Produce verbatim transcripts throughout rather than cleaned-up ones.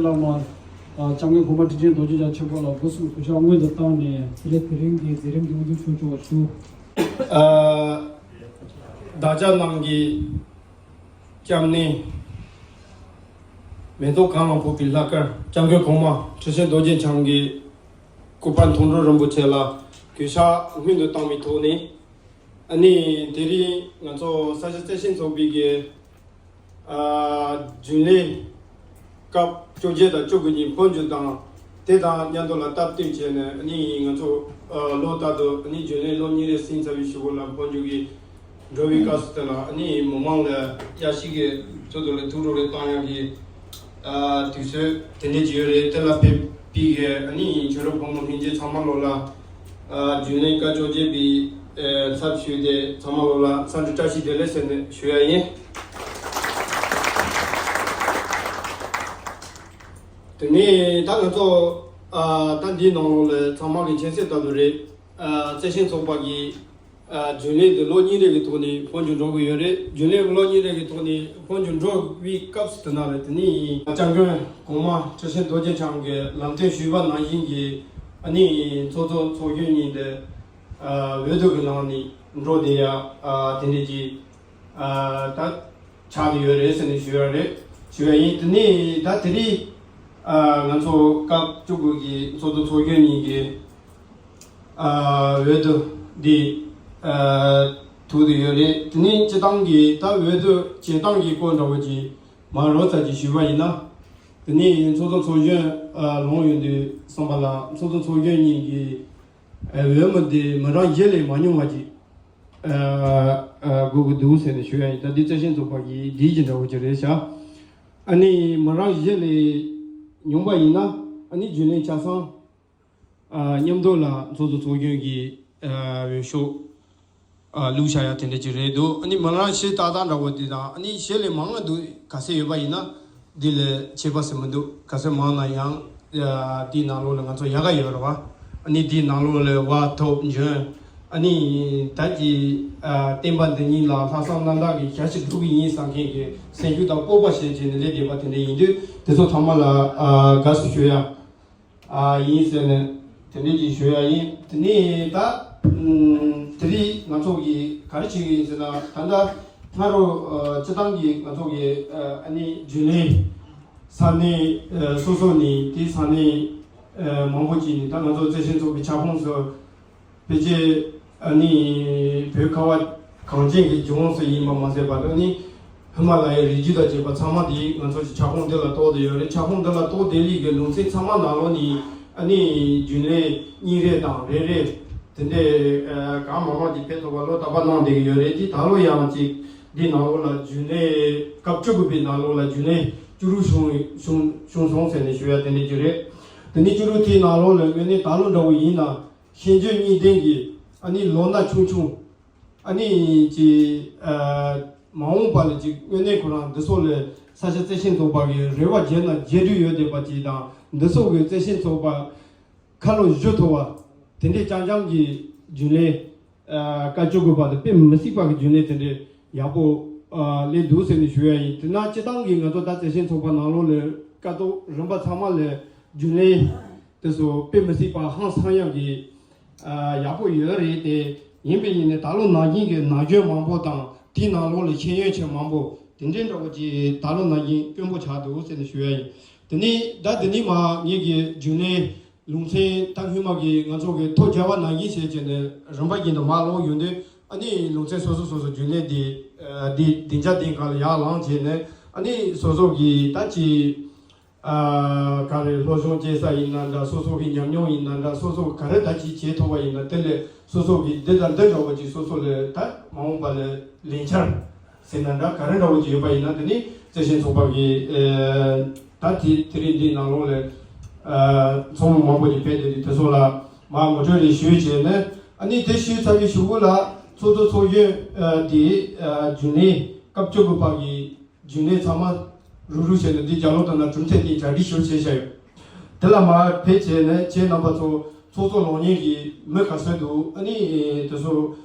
བླ་མ། ཨ། སྐྱབས་མགོན་གོང་མ་དྲིན་ཅན་རྡོ་རྗེ་འཆང་ཆེན་པོ་ལ་སྒོ་གསུམ་གུས་ཕྱག་སྔོན་དུ་བཏང་ནས། དེ་ལས་དེ་རིང་གི་མཛད་རིམ་གྱི་དབུ་འཛུགས་ཞུ་ཆོག་ཞུ། ཨ། བདག་ཅག་རྣམས་ཀྱི་སྐྱབས་གནས་མེ་ཏོག་གང་ལ་ཕོག་པའི་ལྷ་དཀར་སྐྱབས་མགོན་གོང་མ་ཁྲི་ཆེན་རྡོ་རྗེ་འཆང་གི་སྐུ་པར་མཐོང་གྲོལ་རིན་པོ་ཆེ་ལ་གུས་ཕྱག་སྔོན་དུ་བཏང་བའི་ཐོག་ནས། ཨ་ནི་དེ་རིང་ང་ཚོ་ས་སྐྱ་བརྩེ་ཆེན་ཚོགས་པའི་གི། ཨ། རྒྱུན་ལས་སྐབས་བཅོ་བརྒྱད་དང་བཅུ་དགུ་གཉིས་འཕོ་འགྱུར་དང་། དེ་དང་མཉམ་དུ་ལ་སྟབས་བསྟུན་བྱས་ནས། ཨ་ནི་ང་ཚོ། ཨ། ལོ་ལྟར་དུ། ཨ་ནི་རྒྱུན་ལས་ལོ་གཉིས་རེ་ཟིན་ཚར་བའི་གཞུག་གུ་ལ་འཕོ་འགྱུར་གྱི་འགྲོ་བའི་སྐབས་སུ་དེ་ལ། ཨ་ནི་མི་མང་ལ་ཡར་ཞུ་གི་ཚུལ་དུ་ལ་ཐུགས་སྤྲོ་རེ་བཏང་ཡག་གི། ཨ། དུས་ཚོད་དེ་འདྲ་ཅིག་ཡོད་རེད། དེ་ལ་ཕེབས་པའི་གི། ཨ་ནི་ཆོས་གྲོགས་ཕོ་མོ་ལྷན་རྒྱས་ཚང་མ་ལོ་ལ། ཨ། རྒྱུན་ལས་སྐབས་བཅོ་བརྒྱད་པའི། ཨ། ཚབ་ཞུས་ཏེ་ཚང་མ་ལོ་ལ་འཚམས་འདྲི་བཀྲ་ཤིས་བདེ་ལེགས་ཟེར་ནས་ཞུ་ཡ་ཡིན། དེ་ནས་ད་ང་ཚོ། ཨ། ད་འདིའི་ནང་ལོགས་ལ་ཚང་མ་གི་མཁྱེན་གསལ་ལྟར་དུ་རེད། ཨ། བརྩེ་ཆེན་ཚོགས་པ་གི། ཨ། རྒྱུན་ལས་དེ་ལོ་གཉིས་རེ་གི་ཐོག་ནས་འཕོ་འགྱུར་འགྲོ་གི་ཡོད་རེད། རྒྱུན་ལས་ལོ་གཉིས་རེ་གི་ཐོག་ནས་འཕོ་འགྱུར་འགྲོ་བའི་སྐབས་སུ་དེ་ན་ལ། དེ་ནས་སྐྱབས་མགོན་གོང་མ་ཁྲི་ཆེན་རྡོ་རྗེ་འཆང་གི་ལམ་སྟོན་ཞུས་པ་ནང་བཞིན་གྱི། ཨ་ནི་ཚོགས་གཙོ་ཚོགས་གཞོན་གཉིས་དེ། ཨ། འོས་བསྡུ་གི་ནང་ནས་འགྲོ་བསྡད་ཡ། ཨ། དེ་འདྲས་ཀྱི། ཨ། ད་ཆགས་ཀྱི་ཡོད་རེད་ཟེར་ནས་ཞུ་ཡ་རེད། ཞུ་ཡ་ཡིན། དེ་ནས་ད་དེ་རིང་། ཨ། ང་ཚོ་སྐབས་བཅུ་དགུ་གི་ཚོགས་གཙོ་ཚོགས་གཞོན་གཉིས་ཀྱི། ཨ། འོས་བསྡུ་འདི། ཨ། ཐུག་བསྡད་ཡོད་རེད། དེ་ནས་སྤྱི་བཏང་གི་ད་འོས་བསྡུ་བྱེད་སྟངས་ཀྱི་སྐོར་འདྲ་བོ་ཅིག་མར་རོབ་ཙམ་ཅིག་ཞུས་པ་ཡིན་ན། དེ་ནས་ཚོགས་གཙོ་ཚོགས་གཞོན། ཨ། ལོངས་ཡོང་དུས་ཙམ་པ་ལ་ཚོགས་གཙོ་ཚོགས་གཞོན་གཉིས་ཀྱིས། ཨ། འོས་མི་འདི་མི་རང་གཞི་ལས་མང་ཉུང་བ་ཅིག་ཨ། ཨ། དགོས་ཀྱི་འདུག་ཟེར་ནས་ཞུ་ཡ་ཡིན། ད་འདི་བརྩེ་ཆེན་ཚོགས་པ་གི་བདེ་སྐྱིད་འདྲ་བོ་ཅིག་རེད་ཤག་ཨ་ནི་མི་རང་གཞི་ལས་ཉུང་པ་ཡིན་ན། ཨ་ནི་རྒྱུན་ལས་ཆ་ཚང་། ཨ། མཉམ་དུ་ལ་ཚོགས་གཙོ་ཚོགས་གཞོན་གྱི། ཨ། འོས་ཤོག་ཨ། བླུགས་བཞག་ཡ་དེ་འདྲ་ཅིག་རེད་འདུག་ཨ་ནི་མི་རང་གཞི་ཏག་ཏག་འདྲ་བོ་དེ་དང་། ཨ་ནི་གཞི་ལས་མང་ང་འདུག་ག་ཚད་ཡོད་པ་ཡིན་ན། འདི་ལས་ཁྱད་པར་ཟེར་མི་འདུག་ག་ཚད་མང་ན་ཡང་། ཨ། དེའི་ནང་ལོགས་ལ་ང་ཚོ་ཡག་ག་ཡོད་རེད་བ། ཨ་ནི་དེའི་ནང་ལོགས་ལ་བ་ཐོབ་འཇོན། ཨ་ནི་ད་ཀྱི། ཨ། བསྟན་པ་འདི་ཉིད་ལ་ལྷག་བསམ་རྣམ་དག་གིས་ཞབས་ཕྱི་སྒྲུབ་ཀྱི་ཡིན་བསམ་མཁན་གྱི་སེམས་ཤུགས་དང་སྤོབས་པ་བཞེས་བྱས་ནས་སླེབས་བསྡད་པ་དེ་འདྲ་ཡིན་དུས། དེ་ཚོ་ཚང་མ་ལ། ཨ། དགའ་བསུ་ཞུ་ཡ། ཨ། ཡིན་ཟེར་ནས་དེ་འདྲས་ཀྱིས་ཞུ་ཡ་ཡིན། དེ་ནས་ད། ཨམ། དེ་རིང་ང་ཚོ་གིས་ག་རེ་བྱེད་ཀྱི་ཡིན་ཟེར་ན། ད་ལྟ་སྔ་དྲོ། ཨ། སྤྱི་བཏང་གི་ང་ཚོ་གི། ཨ། ཨ་ནི་རྒྱུན་ལས་ས་གནས། ཨ། སོ་སོ་ནས། དེ་ས་གནས། ཨ། མང་པོ་ཅིག་ནས། ད་ང་ཚོ་བརྩེ་ཆེན་ཚོགས་པའི་ཁྱབ་ཁོངས་སུ། ཕལ་ཆེར་ཨ་ནི་བོད་ཁ་བ་གངས་ཅན་གྱི་ལྗོངས་སུ་ཡིན་པ་མ་ཟད་པར། ཨ་ནི་ཧི་མ་ལ་ཡའི་རི་རྒྱུད་དང་བཅས་པ་ཚང་མ་དེ་ང་ཚོ་གི་ཁྱབ་ཁོངས་འདི་ལ་གཏོགས་བསྡད་ཡོད་རེད། ཁྱབ་ཁོངས་འདི་ལ་གཏོགས་བསྡད་ལི་གི་ལུང་ཚན་ཚང་མ་ནང་ལོགས་ནས། ཨ་ནི་རྒྱུན་ལས་གཉིས་རེ་དང་རེ་རེ་དེ་འདྲས། ཨ། གང་མང་མང་ཅིག་ཕེབས་ཐུབ་པ་བློ་ཐག་པ་གནང་བསྡད་ཀྱི་ཡོད་རེད། དེ་ད་ལོ་ཡང་ཅིག་འདི་ནང་ལོགས་ལ་རྒྱུན་ལས་སྐབས་བཅུ་དགུ་པའི་ནང་ལོགས་ལ་རྒྱུན་ལས་བཅུ་དྲུག་བྱུང་བྱུང་བྱུང་སོང་ཟེར་ནས་ཞུ་ཡ་དེ་འདྲས་ཅིག་རེད། དེ་ནས་བཅུ་དྲུག་དེའི་ནང་ལོགས་ལ་དངོས་གནས་ད་ལོ་འདྲ་བོ་ཡིན་ན། ཤེས་འཇོན་གཉིས་ལྡན་གྱི། ཨ་ནི་ལོ་ན་ཆུང་ཆུང་། ཨ་ནི་ཅིག་ཨ། མ་འོངས་པ་ལ་ཅིག་དངོས་གནས་ཁོ་རང་འདི་ཚོ་ལ་ས་སྐྱ་བརྩེ་ཆེན་ཚོགས་པ་གི་རེ་བ་བརྒྱ་ནས་བརྒྱད་ཅུ་ཡོད་བསྡད་པ་ཅིག་དང་། འདི་ཚོ་གི་བརྩེ་ཆེན་ཚོགས་པ་ཁ་ལོ་བཞུ་ཐུབ་པ་དེ་འདྲས་རྐྱང་རྐྱང་གི་རྒྱུན་ལས། ཨ། སྐབས་བཅུ་དགུ་པ་དང་དཔེ་མི་སྲིད་པ་གི་རྒྱུན་ལས་དེ་འདྲས་ཡག་པོ། ཨ། སླེབས་འདུག་ཟེར་ནས་ཞུ་ཡ་ཡིན། དེ་ན་སྤྱི་བཏང་གི་ང་ཚོ་ད་བརྩེ་ཆེན་ཚོགས་པ་ནང་ལོགས་ལ་སྐབས་ཐོག་རིམ་པ་ཚང་མ་ལ་རྒྱུན་ལས་དེ་ཚོ་དཔེ་མི་སྲིད་པ་ཧང་སང་ཡག་གི། ཨ། ཡག་པོ་ཡོད་རེད་དེ། ཡིན་པས་ཡིན་ནའི་ད་ལོ་ནང་བཞིན་གྱི་ནང་ཆོས་མང་པོ་དང་། དེའི་ནང་ལོགས་ལ་ཤེས་ཡོན་ཆེ་མང་པོ་དེ་འདྲའི་འདྲ་བོ་ཅིག་ད་ལོ་ནང་བཞིན་དཀོན་པོ་ཆགས་འདུག་ཟེར་ནས་ཞུ་ཡ་ཡིན། དེ་ནས་ད་དེ་ནས་མར་ངེད་ཀྱི་རྒྱུན་ལས་ལུང་ཚན་ད་སྔོན་མ་གི་ང་ཚོ་གི་ཐོ་རྒྱག་པ་ནང་བཞིན་བྱས་བྱས་ནས་རིམ་པ་བཞིན་དུ་མར་ལོག་ཡོང་དུས། ཨ་ནི་ལུང་ཚན་སོ་སོ་སོ་སོ་རྒྱུན་ལས་དེ། ཨ། དེ་སྡིངས་ཆ་དེའི་སྒང་ལ་ཡར་ལངས་བྱས་ནས། ཨ་ནི་སོ་སོ་གི་ད་ཅིག་ཨ། ག་རེ་སློབ་སྦྱོང་སྤྲད་ས་ཡིན་ན་འདྲ། སོ་སོ་གི་ཉམས་མྱོང་ཡིན་ན་འདྲ། སོ་སོ་ག་རེ་ད་ཅིག་བྱེད་ཐུབ་པ་ཡིན་ན། དེ་ལས་སོ་སོ་གི་འདི་དང་འདི་འདྲ་བོ་ཅིག་སོ་སོ་ལ་ད་མ་འོངས་པ་ལ་ལས་འཆར་ཟེར་ན་འདྲ། ག་རེ་འདྲ་བོ་ཅིག་ཡོད་པ་ཡིན་ན། དེ་ནི་བརྩེ་ཆེན་ཚོགས་པ་གི། ཨ། ད་དེ་དེ་རིང་འདི་ནང་ལོགས་ལ། ཨ། ཚོགས་མི་མང་པོ་ཅིག་ཕེབས་ཏེ། དེ་ཚོ་ལ་མར་ངོ་སྤྲོད་རེ་ཞུས་བྱས་ནས། ཨ་ནི་དེ་ཞུས་ཚར་བའི་གཞུག་གུ་ལ་ཚོགས་གཙོ་ཚོགས་གཞོན། ཨ། དེ། ཨ། རྒྱུན་ལས་སྐབས་བཅུ་དགུ་པ་གི་རྒྱུན་ལས་ཚང་མ་རུག་རུག་བྱས་ནས་འདི་རྒྱབ་ལོགས་དང་ན་གྲུབ་མཐའ་དེ་གྲ་སྒྲིག་ཞུ་བྱས་བཞག་ཡོད། དེ་ལ་མར་ཕེབས་བྱས་ནས་ཁྱེད་རྣམ་པ་ཚོ་ཚོགས་གཙོ་ལོངས་མཁན་གྱི་མི་ག་ཚོད་འདུག་ཨ་ནི་དེ་ཚོ།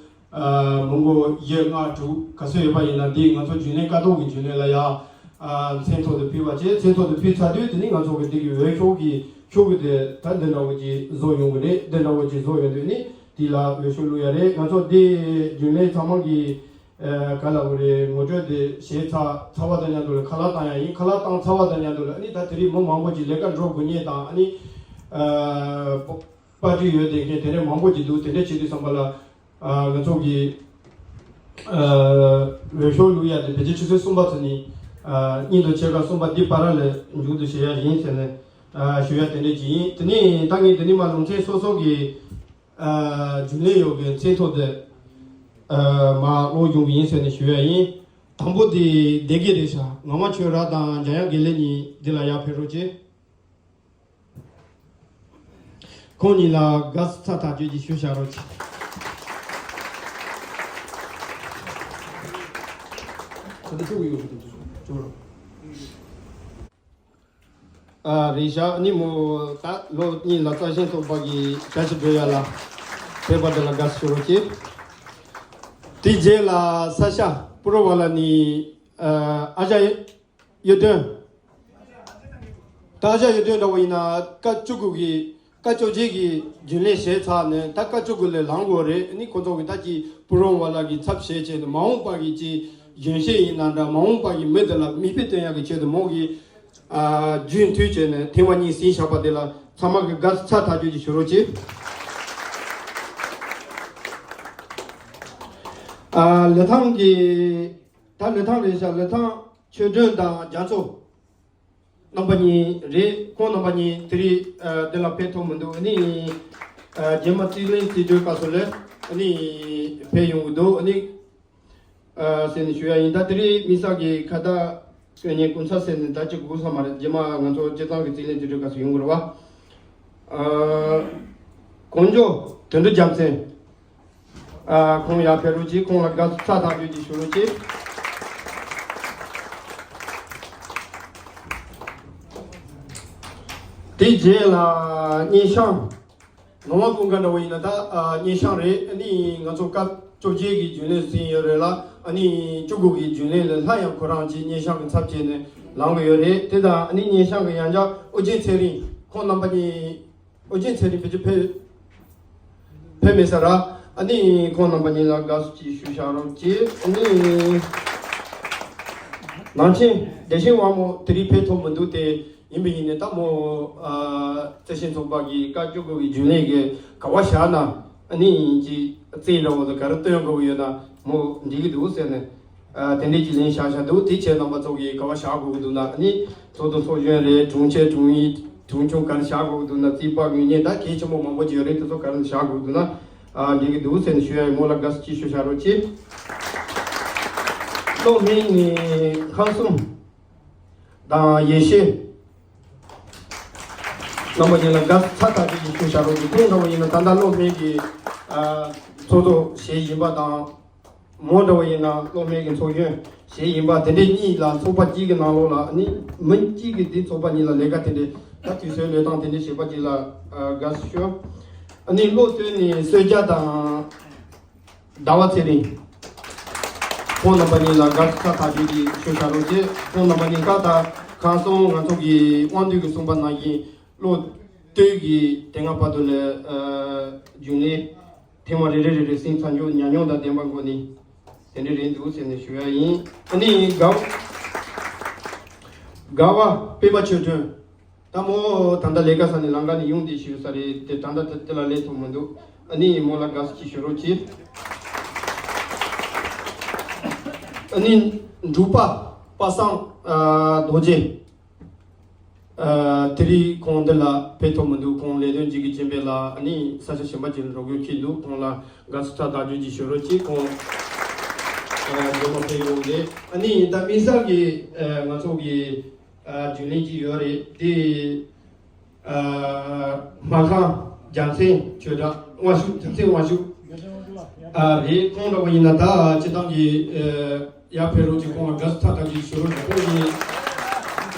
ཨ། མི་མགོ་བཞི་ལྔ་དྲུག་ག་ཚོད་ཡོད་པ་ཡིན་ན། འདི་ང་ཚོ་རྒྱུན་ལས་ཀ་ཐོག་གི་རྒྱུན་ལས་ལ་ཡ། མཚན་ཐོག་ཏུ་ཕུལ་བ་བྱས། མཚན་ཐོག་ཏུ་ཕུལ་ཚར་དུས་དེ་ནི་ང་ཚོ་གི་འདི་གི་འོས་ཤོག་གི་ཤོག་གུ་དེ་ད་འདི་འདྲ་བོ་ཅིག་བཟོ་ཡོང་གི་རེད། འདི་འདྲ་བོ་ཅིག་བཟོ་ཡོང་དུས་ནི་དེ་ལ་འོས་ཤོག་བླུག་ཡ་རེད། ང་ཚོ་འདི་རྒྱུན་ལས་ཚང་མ་གི་ག་ལ་བ་རེད། ངོ་སྤྲོད་དེ་བྱས་ཚར་ཚར་བ་དང་མཉམ་དུ་ལ་ཁ་ལག་བཏང་ཡ་ཡིན། ཁ་ལག་བཏང་ཚར་བ་དང་མཉམ་དུ་ལ་ཨ་ནི་ད་དེ་རིང་མི་མང་པོ་ཅིག་ལས་ཀ་འགྲོ་དགོས་ངེས་དང་ཨ་ནི་པར་ཊི་ཡོད་དེ་མཁན་དེ་འདྲ་མང་པོ་ཅིག་འདུག་དེ་འདྲ་བྱེད་དུས་ཙམ་པ་ལ་ང་ཚོ་གི་འོས་ཤོག་བླུག་ཡ་དེ་ཕལ་ཆེར་ཆུ་ཚོད་གསུམ་པ་ཚོ་ནི་གཉིས་དང་ཕྱེད་ཀ་གསུམ་པ་འདི་བར་ལ་མཇུག་བསྡུ་བྱེད་ཡ་ཡིན་ཟེར་ནས་ཞུ་ཡ་དེ་འདྲ་ཅིག་ཡིན། དེ་ནས་ད་ངས་དེ་ནས་མ་ལུང་ཚན་སོ་སོ་གི་རྒྱུན་ལས་ཡོད་པའི་མཚན་ཐོ་དེ་མ་ཀློག་རྒྱུ་ཡིན་ཟེར་ནས་ཞུ་ཡ་ཡིན། དང་པོ་དེ་བདེ་དགེ་རེད་ཤག་ངག་དབང་ཆོས་རབ་དང་འཇམ་དབྱངས་དགེ་ལེགས་གཉིས་འདི་ལ་ཡར་ཕེབས་རོགས་གྱིས། ཁོང་གཉིས་ལ་དགའ་བསུ་ཚ་ཐག་ཆོད་ཀྱིས་ཞུ་བྱ་རོགས་གྱིས། ད་ལྟ་ཆུ་གི་ཡོད་ཤག་དེ་ཚོ། ཨ་རེད་ཤག་ནི་མོ་ད་ལོ་གཉིས་ལ་རྩ་ཞིང་ཚོགས་པ་གི་བྱ་ཞིབ་སྤྲོད་ཡ་ལ་ཕེབས་པ་དེ་ལ་དགའ་བསུ་ཞུ་རོགས་གྱིས། དེ་རྗེས་ལ་ས་ཤ་པུ་རོ་བ་ལ་ནི་ཨ་ཨ་ཞ་གཡུ་སྟོན། ད་ཨ་ཞ་གཡུ་སྟོན་འདྲ་བོ་ཡིན་ན་སྐབས་བཅུ་དགུ་གི་སྐབས་བཅོ་བརྒྱད་ཀྱི་རྒྱུན་ལས་བྱས་ཚར་ནས་ད་སྐབས་བཅུ་དགུ་ལས་ལངས་དགོས་རེད། ནི་ཁོ་ཚོ་གི་ད་ཀྱི་པུ་རོ་བ་ལ་གི་ཚབ་བྱས་བྱས་ནས་མ་འོངས་པ་གི་ཀྱི་རྒྱུན་ཤེས་ཡིན་ན་འདྲ་མ་འོངས་པ་གི་མི་དེ་ལ་མིག་དཔེ་སྟོན་ཡག་གི་ཆེད་དུ་མོ་གི་ཨ་རྒྱུན་མཐུད་བྱས་ནས་ཐེངས་མ་གཉིས་ཟིན་བཞག་པ་དེ་ལ་ཚང་མ་གི་དགའ་བསུ་ཚ་ཐག་ཆོད་ཀྱིས་ཞུ་རོགས་གྱིས། ཨ་ལི་ཐང་གི་ད་ལི་ཐང་རེད་ཤག་ལི་ཐང་ཆོས་སྒྲོན་དང་རྒྱ་མཚོ་རྣམ་པ་གཉིས་རེད། ཁོང་རྣམ་པ་གཉིས་དེ་རིང་ཨ་འདི་ལ་ཕེབས་ཐུབ་མི་འདུག་ཨ་ནི་ཨ་རྗེས་མ་རྩིས་ལེན་རྩིས་སྤྲོད་སྐབས་སུ་ལ་ཨ་ནི་ཕེབས་ཡོང་གི་འདུག་ཨ་ནི། ཨ་ཟེར་ནས་ཞུ་ཡ་ཡིན། ད་དེ་རིང་དམིགས་བསལ་གྱི་ཁ་བརྡ་སྐྱོན་ཉེས་སྐུ་ཚབ་ཟེར་ནས་ད་ཅི་དགོས་ས་མ་རེད། རྗེས་མ་ང་ཚོ་སྤྱི་བཏང་གི་རྩིས་ལེན་དེ་འདྲའི་སྐབས་སུ་ཡོང་གི་རེད་བ། ཨ་གོང་འཇོག་དོན་གྲུབ་རྒྱལ་མཚན། ཨ་ཁོང་ཡར་ཕེབས་རོགས་གྱིས། ཁོང་ལ་དགའ་བསུ་ཚ་ཐག་ཆོད་ཀྱིས་ཞུ་རོགས་གྱིས། དེ་རྗེས་ལ་སྙན་ཤང་། ངག་དབང་ཀུན་དགའ་འདྲ་བོ་ཡིན་ན་ད་ཨ་སྙན་ཤང་རེད། ཨ་ནི་ང་ཚོ་སྐབས་བཅོ་བརྒྱད་ཀྱི་རྒྱུན་ལས་ཟིན་ཡོད་རེད་ལ། ཨ་ནི་བཅུ་དགུ་གི་རྒྱུན་ལས་ལས་སླ་ཡང་ཁོ་རང་གཅིག་སྙན་ཤང་གི་ཚབ་བྱས་ནས་ལངས་གི་ཡོད་རེད། དེ་དང་ཨ་ནི་སྙན་ཤང་གི་ཡང་བསྐྱར་ཨོ་རྒྱན་ཚེ་རིང་ཁོང་རྣམ་པ་གཉིས། ཨོ་རྒྱན་ཚེ་རིང་ཕལ་ཆེར་ཕེབས་ཕེབས་མེད་ས་ར། ཨ་ནི་ཁོང་རྣམ་པ་གཉིས་ལ་དགའ་བསུ་ཅིག་ཞུ་བྱ་རོགས་གྱིས། ཨ་ནི་ནང་ཆེན་བདེ་ཆེན་དབང་མོ་དེ་རིང་ཕེབས་ཐུབ་མི་འདུག་དེ། ཡིན་པ་ཡིན་ནའི་ད་མོ་ཨ་རྩི་ཤིང་ཚོགས་པ་གི་བཀའ་བཅུ་དགུ་གི་རྒྱུན་ལས་ཀྱི་ག་བ་བཞག་ན་ཨ་ནི་ཡིན་གྱི་རྩིས་འདྲ་བོ་དང་ག་རེ་སྟོན་དགོས་ཀྱི་ཡོད་ན་མོ་འགྲིག་གི་འདུག་ཟེར་ནས་ཨ་དེ་འདྲས་ཀྱི་ལན་བཞག་བཞག་འདུག་དེ་བྱས་རྣམ་པ་ཚོ་གིས་ག་བ་བཞག་དགོས་ཀྱི་འདུག་ན་ཨ་ནི་ཚོགས་གཙོ་ཚོགས་གཞོན་རེད། དྲུང་ཆེ་དྲུང་ཡིག་དྲུང་ཆུང་ག་རེ་བཞག་དགོས་ཀྱི་འདུག་ན་རྩིས་པ་དངོས་གཉེར་ད་གལ་ཆེན་པོ་མང་པོ་ཅིག་ཡོད་རེད། དེ་ཚོ་ག་རེ་བཞག་དགོས་ཀྱི་འདུག་ན་ཨ་འགྲིག་གི་འདུག་ཟེར་ནས་ཞུ་ཡ་ཡིན། མོ་ལ་དགའ་བསུ་ཅིག་ཞུ་བྱ་རོགས་གྱིས། གློག་སྨན་ནི་ཁང་གསུམ། དང་ཡེ་ཤེས། རྣམ་པ་གཉིས་ལ་དགའ་ཚ་ཐག་ཆོད་ཀྱི་ཞུ་བྱ་རོགས་ཀྱི། ཁོང་འདྲ་བོ་ཡིན་ན་ད་ལྟ་གློག་སྨན་གྱི་ཨ་ཚོགས་གཙོ་ཞིག་ཡིན་པ་དང་། མོ་འདྲ་བོ་ཡིན་ན་གློག་སྨན་གྱི་ཚོགས་གཞོན་ཞིག་ཡིན་པ་དེ་འདྲའི་གཉིས་ལ་ཚོགས་པ་གཅིག་གི་ནང་ལོགས་ལ་ནི་མི་གཅིག་གིས་དེ་ཚོགས་པ་གཉིས་ལ་ལས་ཀ་དེ་འདྲའི་ད་དུས་ཚོད་ལས་སྟངས་དེ་འདྲའི་བྱེད་པ་གཅིག་ལ་ཨ་དགའ་བསུ་ཞུ། ཨ་ནི་བློ་གཏོད་ནི་གསོལ་ཇ་དང་། ཟླ་བ་ཚེ་རིང་། ཁོང་རྣམ་པ་གཉིས་ལ་དགའ་བསུ་ཚ་ཐག་ཆོད་ཀྱི་ཞུ་བྱ་རོགས་བྱེད། ཁོང་རྣམ་པ་གཉིས་ཀ་ད་ཁང་སོང་ང་ཚོ་གི་དབང་འདུས་ཀྱིས་གསུངས་པ་ནང་བཞིན་བློ་གཏོད་ཀྱི་དེ་སྔ་བར་དུ་ལས་ཨ་རྒྱུན་ལས་ཐེངས་མ་རེ་རེ་རེ་རེ་ཟིན་ཚར་རྒྱུ་ཉམས་མྱོང་དང་ལྡན་པ་དགོས་ནི་དེ་འདྲ་རེད་འདུག་ཟེར་ནས་ཞུ་ཡ་ཡིན། ཨ་ནི་དགའ་དགའ་བ་སྤེན་པ་ཆོས་སྒྲོན། ད་མོ་ད་ལྟ་ལས་ཀ་ས་ནས་ལམ་ཁ་ནས་ཡོང་བསྡད་ཞུ་ས་རེད་དེ། ད་ལྟ་དེ་ལ་སླེབས་ཐུབ་མི་འདུག་ཨ་ནི་མོ་ལ་དགའ་བསུ་ཅིག་ཞུ་རོགས་གྱིས། ཨ་ནི་འབྲུག་པ་པ་སངས་ཨ་རྡོ་རྗེ། ཨ་དེ་རིང་ཁོང་འདི་ལ་ཕེབས་ཐུབ་མི་འདུག་ཁོང་ལས་དོན་ཅིག་གི་རྐྱེན་པས་ལ་ཨ་ནི་ས་ཆ་གཞན་པ་ཅིག་ལ་འགྲོ་དགོས་ཁེལ་འདུག་ཁོང་ལ་དགའ་བསུ་ཚ་ཐག་ཆོད་ཅིག་ཞུ་རོགས་གྱིས། ཁོང་ཨ་རྗེས་མ་ཕེབས་ཡོང་རེད། ཨ་ནི་ད་དམིགས་བསལ་གྱི་ཨ་ང་ཚོ་གི་ཨ་རྒྱུན་ལས་ཅིག་ཡོད་རེད་དེ། ཨ་སྨར་ཁམས་རྒྱལ་མཚན་ཆོས་གྲགས་དབང་ཕྱུག་རྒྱལ་མཚན་དབང་ཕྱུག་ཨ་རེད། ཁོང་འདྲ་བོ་ཡིན་ན་ད་སྤྱི་བཏང་གི་ཨ་ཡར་ཕེབས་རོགས་ཀྱིས། ཁོང་ལ་དགའ་བསུ་ཚ་ཐག་ཆོད་ཞུ་རོགས་གྱིས། ཁོང་གིས་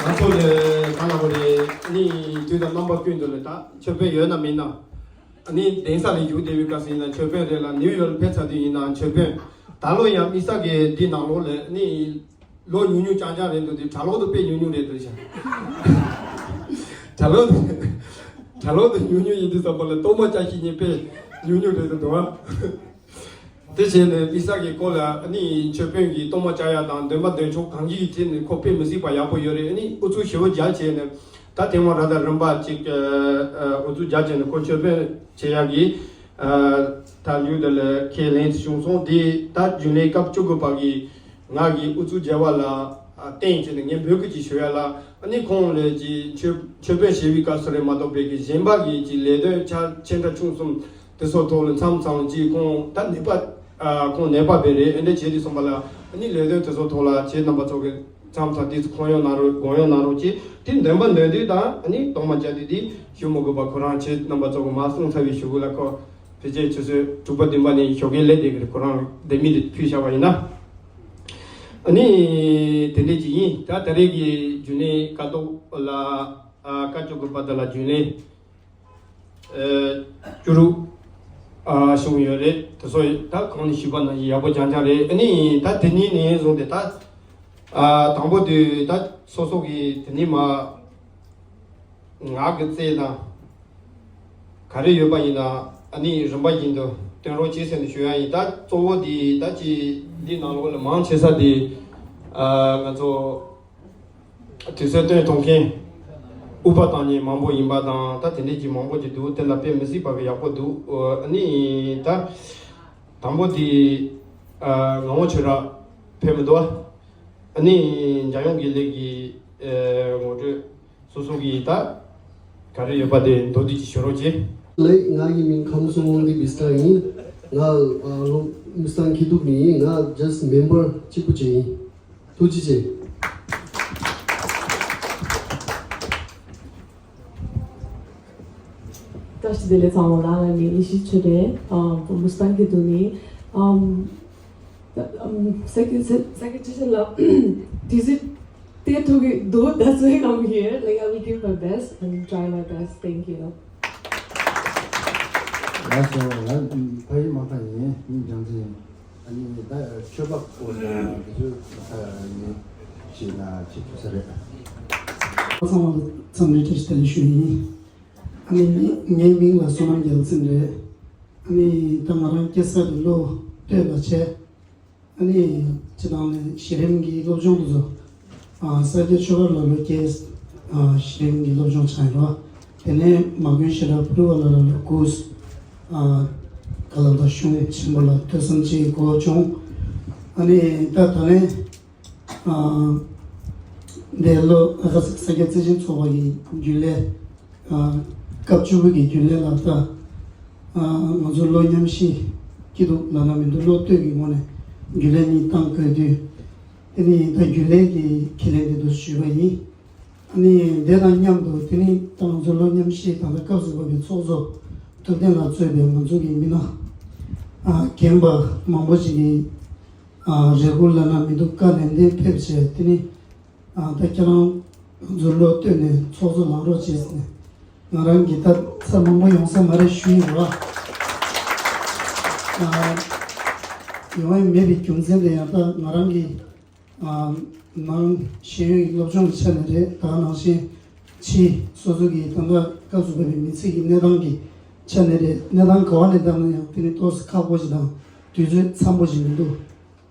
ང་ཚོ་ལ་གང་ལ་བ་རེད་ནི་དུས་དང་རྣམ་པ་ཀུན་ཏུ་ལ་ད་མཆོད་དཔོན་ཡོད་ན་མིན་ན་ནི་གདན་ས་ལ་བཞུགས་བསྡད་པའི་སྐབས་སུ་ཡིན་ན་མཆོད་དཔོན་རེད་ལ། ནིའུ་ཡོག་ལ་ཕེབས་ཚར་དུས་ཡིན་ན་མཆོད་དཔོན། ད་ལོ་ཡང་དམིགས་བསལ་གྱི་འདི་ནང་ལོགས་ལ་ནི། ལོ་ཉུང་ཉུང་རྐྱང་རྐྱང་རེད་འདུག་དེ། གྲྭ་ལོག་ཏུ་དཔེ་ཉུང་ཉུང་རེད་འདུག་ཤག་གྲྭ་ལོག་ཏུ་གྲྭ་ལོག་ཏུ་ཉུང་ཉུང་ཡིན་དུས་ཙམ་པ་ལ་གཏོར་མ་བཅའ་ཤེས་མཁན་དཔེ་ཉུང་ཉུང་རེད་འདུག་འདུག་ཨ། དེ་བྱས་ནས་དམིགས་བསལ་གྱི་སྐོར་ལ་ཨ་ནི་མཆོད་དཔོན་གྱི་གཏོར་མ་བཅའ་ཡ་དང་འདོན་པ་འདོན་ཕྱོགས་གང་ཅིའི་ཐད་ནས་ཁོ་དཔེ་མི་སྲིད་པ་ཡག་པོ་ཡོད་རེད། ཨ་ནི་ཨུ་ཚུགས་ཞེ་པོ་རྒྱག་བྱས་ནས་ད་ཐེངས་མ་ར་ད་རིམ་པ་གཅིག་ཨུ་ཚུགས་རྒྱག་བྱས་ནས་ཁོ་མཆོད་དཔོན་བྱེད་ཡག་གི་ད་ལུས་དེ་ལ་ཁས་ལེན་བྱུང་སོང་། དེ་ད་རྒྱུན་ལས་སྐབས་བཅུ་དགུ་པ་གི་ང་གི་ཨུ་ཚུགས་རྒྱལ་བ་ལ་བརྟེན་བྱས་ནས་ངས་འབོད་སྐུལ་ཅིག་ཞུ་ཡ་ལ། ཨ་ནི་ཁོང་ལས་ཀྱི་མཆོད་མཆོད་དཔོན་ཞེས་པའི་སྐབས་སུ་རེད་མ་གཏོགས་པའི་གི་གཞན་པ་གི་ཀྱི་ལས་དོན་ཆ་ཆེ་ཕྲ་ཆུང་གསུམ་དེ་ཚོ་ཐོག་ལ་མཚམས་མཚམས་ཀྱི་ཁོང་ད་ནད་པ་ཨ་ཁོང་ནད་པ་བས་རེད། ཨེ་འདྲ་བྱས་དུས་ཙམ་པ་ལ་ཨ་ནི་ལས་དོན་དེ་ཚོ་ཐོག་ལ་ཁྱེད་རྣམ་པ་ཚོ་གི་མཚམས་མཚམས་དེ་ཚོ་ཁོང་ཡོང་གནང་རོགས་དགོངས་ཡོང་གནང་རོགས་ཅེས་དེ་འདོན་པ་འདོན་དུས་དང་ཨ་ནི་གཏོར་མ་བཅའ་དུས་དེ་ཞུ་མི་དགོས་པ་ཁོ་རང་ཁྱེད་རྣམ་པ་ཚོ་གི་མ་གསུངས་ཚར་བའི་ཞུ་དགོས་ལ། ཁོ་ཕལ་ཆེར་ཆུ་ཚོད་དྲུག་པ་བདུན་པ་ནས་ཞོགས་ཀས་སླེབས་བསྡད་ཀྱི་རེད། ཁོ་རང་ལྡེ་མིག་དེ་ཕུལ་བཞག་པ་ཡིན་ན། ཨ་ནི་དེ་འདྲས་ཅིག་ཡིན། ད་ད་རེས་ཀྱི་རྒྱུན་ལས་ཀ་ཏོག་ལ་ཨ་བཀའ་བཅུ་དགུ་པ་དེ་ལ་རྒྱུན་ལས་ཨ་བཅུ་དྲུག་ཨ་བྱུང་ཡོད་རེད། དེ་ཚོ་ད་གོང་ནས་ཞུས་པ་ནང་བཞིན་ཡག་པོ་རྐྱང་རྐྱང་རེད། ཨ་ནི་ད་དེ་ནས་ནས་བཟུང་སྟེ་ད་ཨ་དང་པོ་དེ་ད་སོ་སོ་གི་དེ་ནས་མ། ངག་གི་རྩལ་དང་ག་རེ་ཡོད་པ་ཡིན་ན་ཨ་ནི་རིམ་པ་བཞིན་དུ་སྟོན་རོགས་བྱེད་ཟེར་ནས་ཞུ་ཡ་ཡིན། ད་གཙོ་བོ་འདི་ད་ཅི་འདི་ནང་ལོགས་ལ་མང་ཆེ་ས་འདི་ཨ་ང་ཚོ་དུས་ཚོད་སྟོན་གཏོང་མཁན་དབུ་པ་བཏང་མཁན་མང་པོ་ཡིན་པ་དང་ད་དེ་འདྲས་ཀྱི་མང་པོ་ཅིག་འདུག་དེ་ལ་དཔེ་མི་སྲིད་པ་གི་ཡག་པོ་འདུག་ཨ་ནི་ད་དང་པོ་འདི་ཨ་ངག་དབང་ཆོས་གྲགས་ཕེབས་མི་འདུག་ཨ་ནི་འཇམ་དབྱངས་དགེ་ལེགས་ཀྱི་ཨ་ངོ་སྤྲོད། སོ་སོ་གི་ད་ག་རེ་ཡོད་པ་དེ་མདོར་བསྡུས་ཀྱིས་ཞུ་རོགས་གྱིས། ལགས། ང་ཡི་མིང་ཁམས་གསུམ་དབང་འདུས་བི་སྟ་ཡིན། ང་ཨ་ལོ་མི་སྟ་མཁས་གྲུབ་ནས་ཡིན། ང་just member གཅིག་པུ་ཅིག་ཡིན། ཐུགས་རྗེ་ཆེ། བཀྲ་ཤིས་བདེ་ལེགས་ཚང་མ་ལ། ང་ནི་ཡེ་ཤེས་ཆོས་སྒྲོན། ཨ་བུ་མི་སྟ་མཁས་གྲུབ་ནས། ཨམ། Um, second, se- second question ལ་དུས་ཚོད་སྟེར་ཐུབ་ཀྱི་འདུག That's why I'm here. Like, I will give my best and try my best. Thank you. ལགས་སོ། ང་ཕ་ཡུལ་མ་ཐག་ཡིན། མིང་འཇང་ཚེ་ཡིན། ཨ་ནི་ད་ཆོས་པ་སྐོར་ལ་འདི་ཚོ་ད་ནི་བྱས་ན་བྱེད་ཐུབ་ས་རེད། ཚང་མ་ལ་འཚམས་འདྲི་བཀྲ་ཤིས་བདེ་ལེགས་ཞུ་ཡིན། ཨ་ནི་ངའི་མིང་ལ་བསོད་ནམས་རྒྱལ་མཚན་རེད། ཨ་ནི་ད་ང་རང་སྐྱེས་ས་དེ་ལོ་སྟོད་ལ་བྱས། ཨ་ནི་སྤྱི་བཏང་ནས་གཞི་རིམ་གྱི་སློབ་སྦྱོང་དེ་ཚོ་ཨ་ས་སྐྱ་ཆོས་སྒར་ལ་ལོ་བརྒྱད་ཨ་གཞི་རིམ་གྱི་སློབ་སྦྱོང་བྱས་ཡོད། དེ་ནས་མ་དགོན་ཞེ་དྲག་ཕུ་ལ་ལ་ལོ་དགུ་ཨ་ག་ལ་ད་གཞུང་ཆེན་པོ་ལ་ཐོས་བསམ་བྱེད་དགོས་བྱུང་། ཨ་ནི་ད་ད་ལན་ཨ་འདས་ལོ་ཨ་ས་སྐྱ་བརྩེ་ཆེན་ཚོགས་པ་ཡི་རྒྱུན་ལས། ཨ་སྐབས་བཅུ་དགུ་གི་རྒྱུན་ལས་ལག་བསྟར། ཨ་ང་ཚོ་བློ་མཉམ་ཞིག་སྐྱིད་སྡུག་ལབ་ན་མི་འདུག་བློ་གཏོད་ཀྱི་ངོས་ནས་རྒྱུན་ལས་གཉིས་བཏང་དགོས་དུས། དེ་ནི་ད་རྒྱུན་ལས་ཀྱི་ཁས་ལེན་དེ་འདུག་ཞུས་པ་ཡིན། ཨ་ནི་དེ་དང་མཉམ་དུ་དེ་ནི་ད་ང་ཚོ་བློ་མཉམ་ཞིག་ད་ལྟ་སྐབས་སུ་བབས་པའི་ཚོགས་གཙོ་ཐུབ་བསྟན་ལགས་གཙོས་པའི་ང་ཚོ་གི་མི་སྣ་ཨ་རྒན་པ་མང་པོ་ཞིག་གིས་ཨ་རེ་སྐུལ་ལབ་ན་མི་འདུག་བཀའ་ནན་ཏན་ཕེབས་བྱས་དེ་ནི། ཨ་ད་ཁྱེད་རང་ང་ཚོ་བློ་གཏོད་ནས་ཚོགས་གཙོ་ལངས་རོགས་བྱེད་ཟེར་ནས་ང་རང་གིས་ད་ཚར་མང་པོ་ཡོང་ས་མ་རེད་ཞུ་ཡི་རེད་བ། ཨ་ཡོང་ཡ་མེད་པའི་རྒྱུ་མཚན་དེ་ཡང་ད་ང་རང་གི་ཨ་ནང་ཤེས་ཡོན་གྱི་སློབ་སྦྱོང་གི་ཆ་ནས་རེད། ད་ནང་བཞིན་ཕྱི་སོ་སོ་གི་ད་ལྟ་སྐབས་སུ་བབས་པའི་མི་ཚེ་གི་གནས་སྟངས་ཀྱི་ཆ་ནས་རེད། གནས་སྟངས་ག་བ་ནས་བལྟས་ན་ཡང་དེ་ནི་ཏོག་ཙམ་ཁག་པོ་ཞིག་དང་དུས་ཚོད་འཚམ་པོ་ཞིག་མི་འདུག་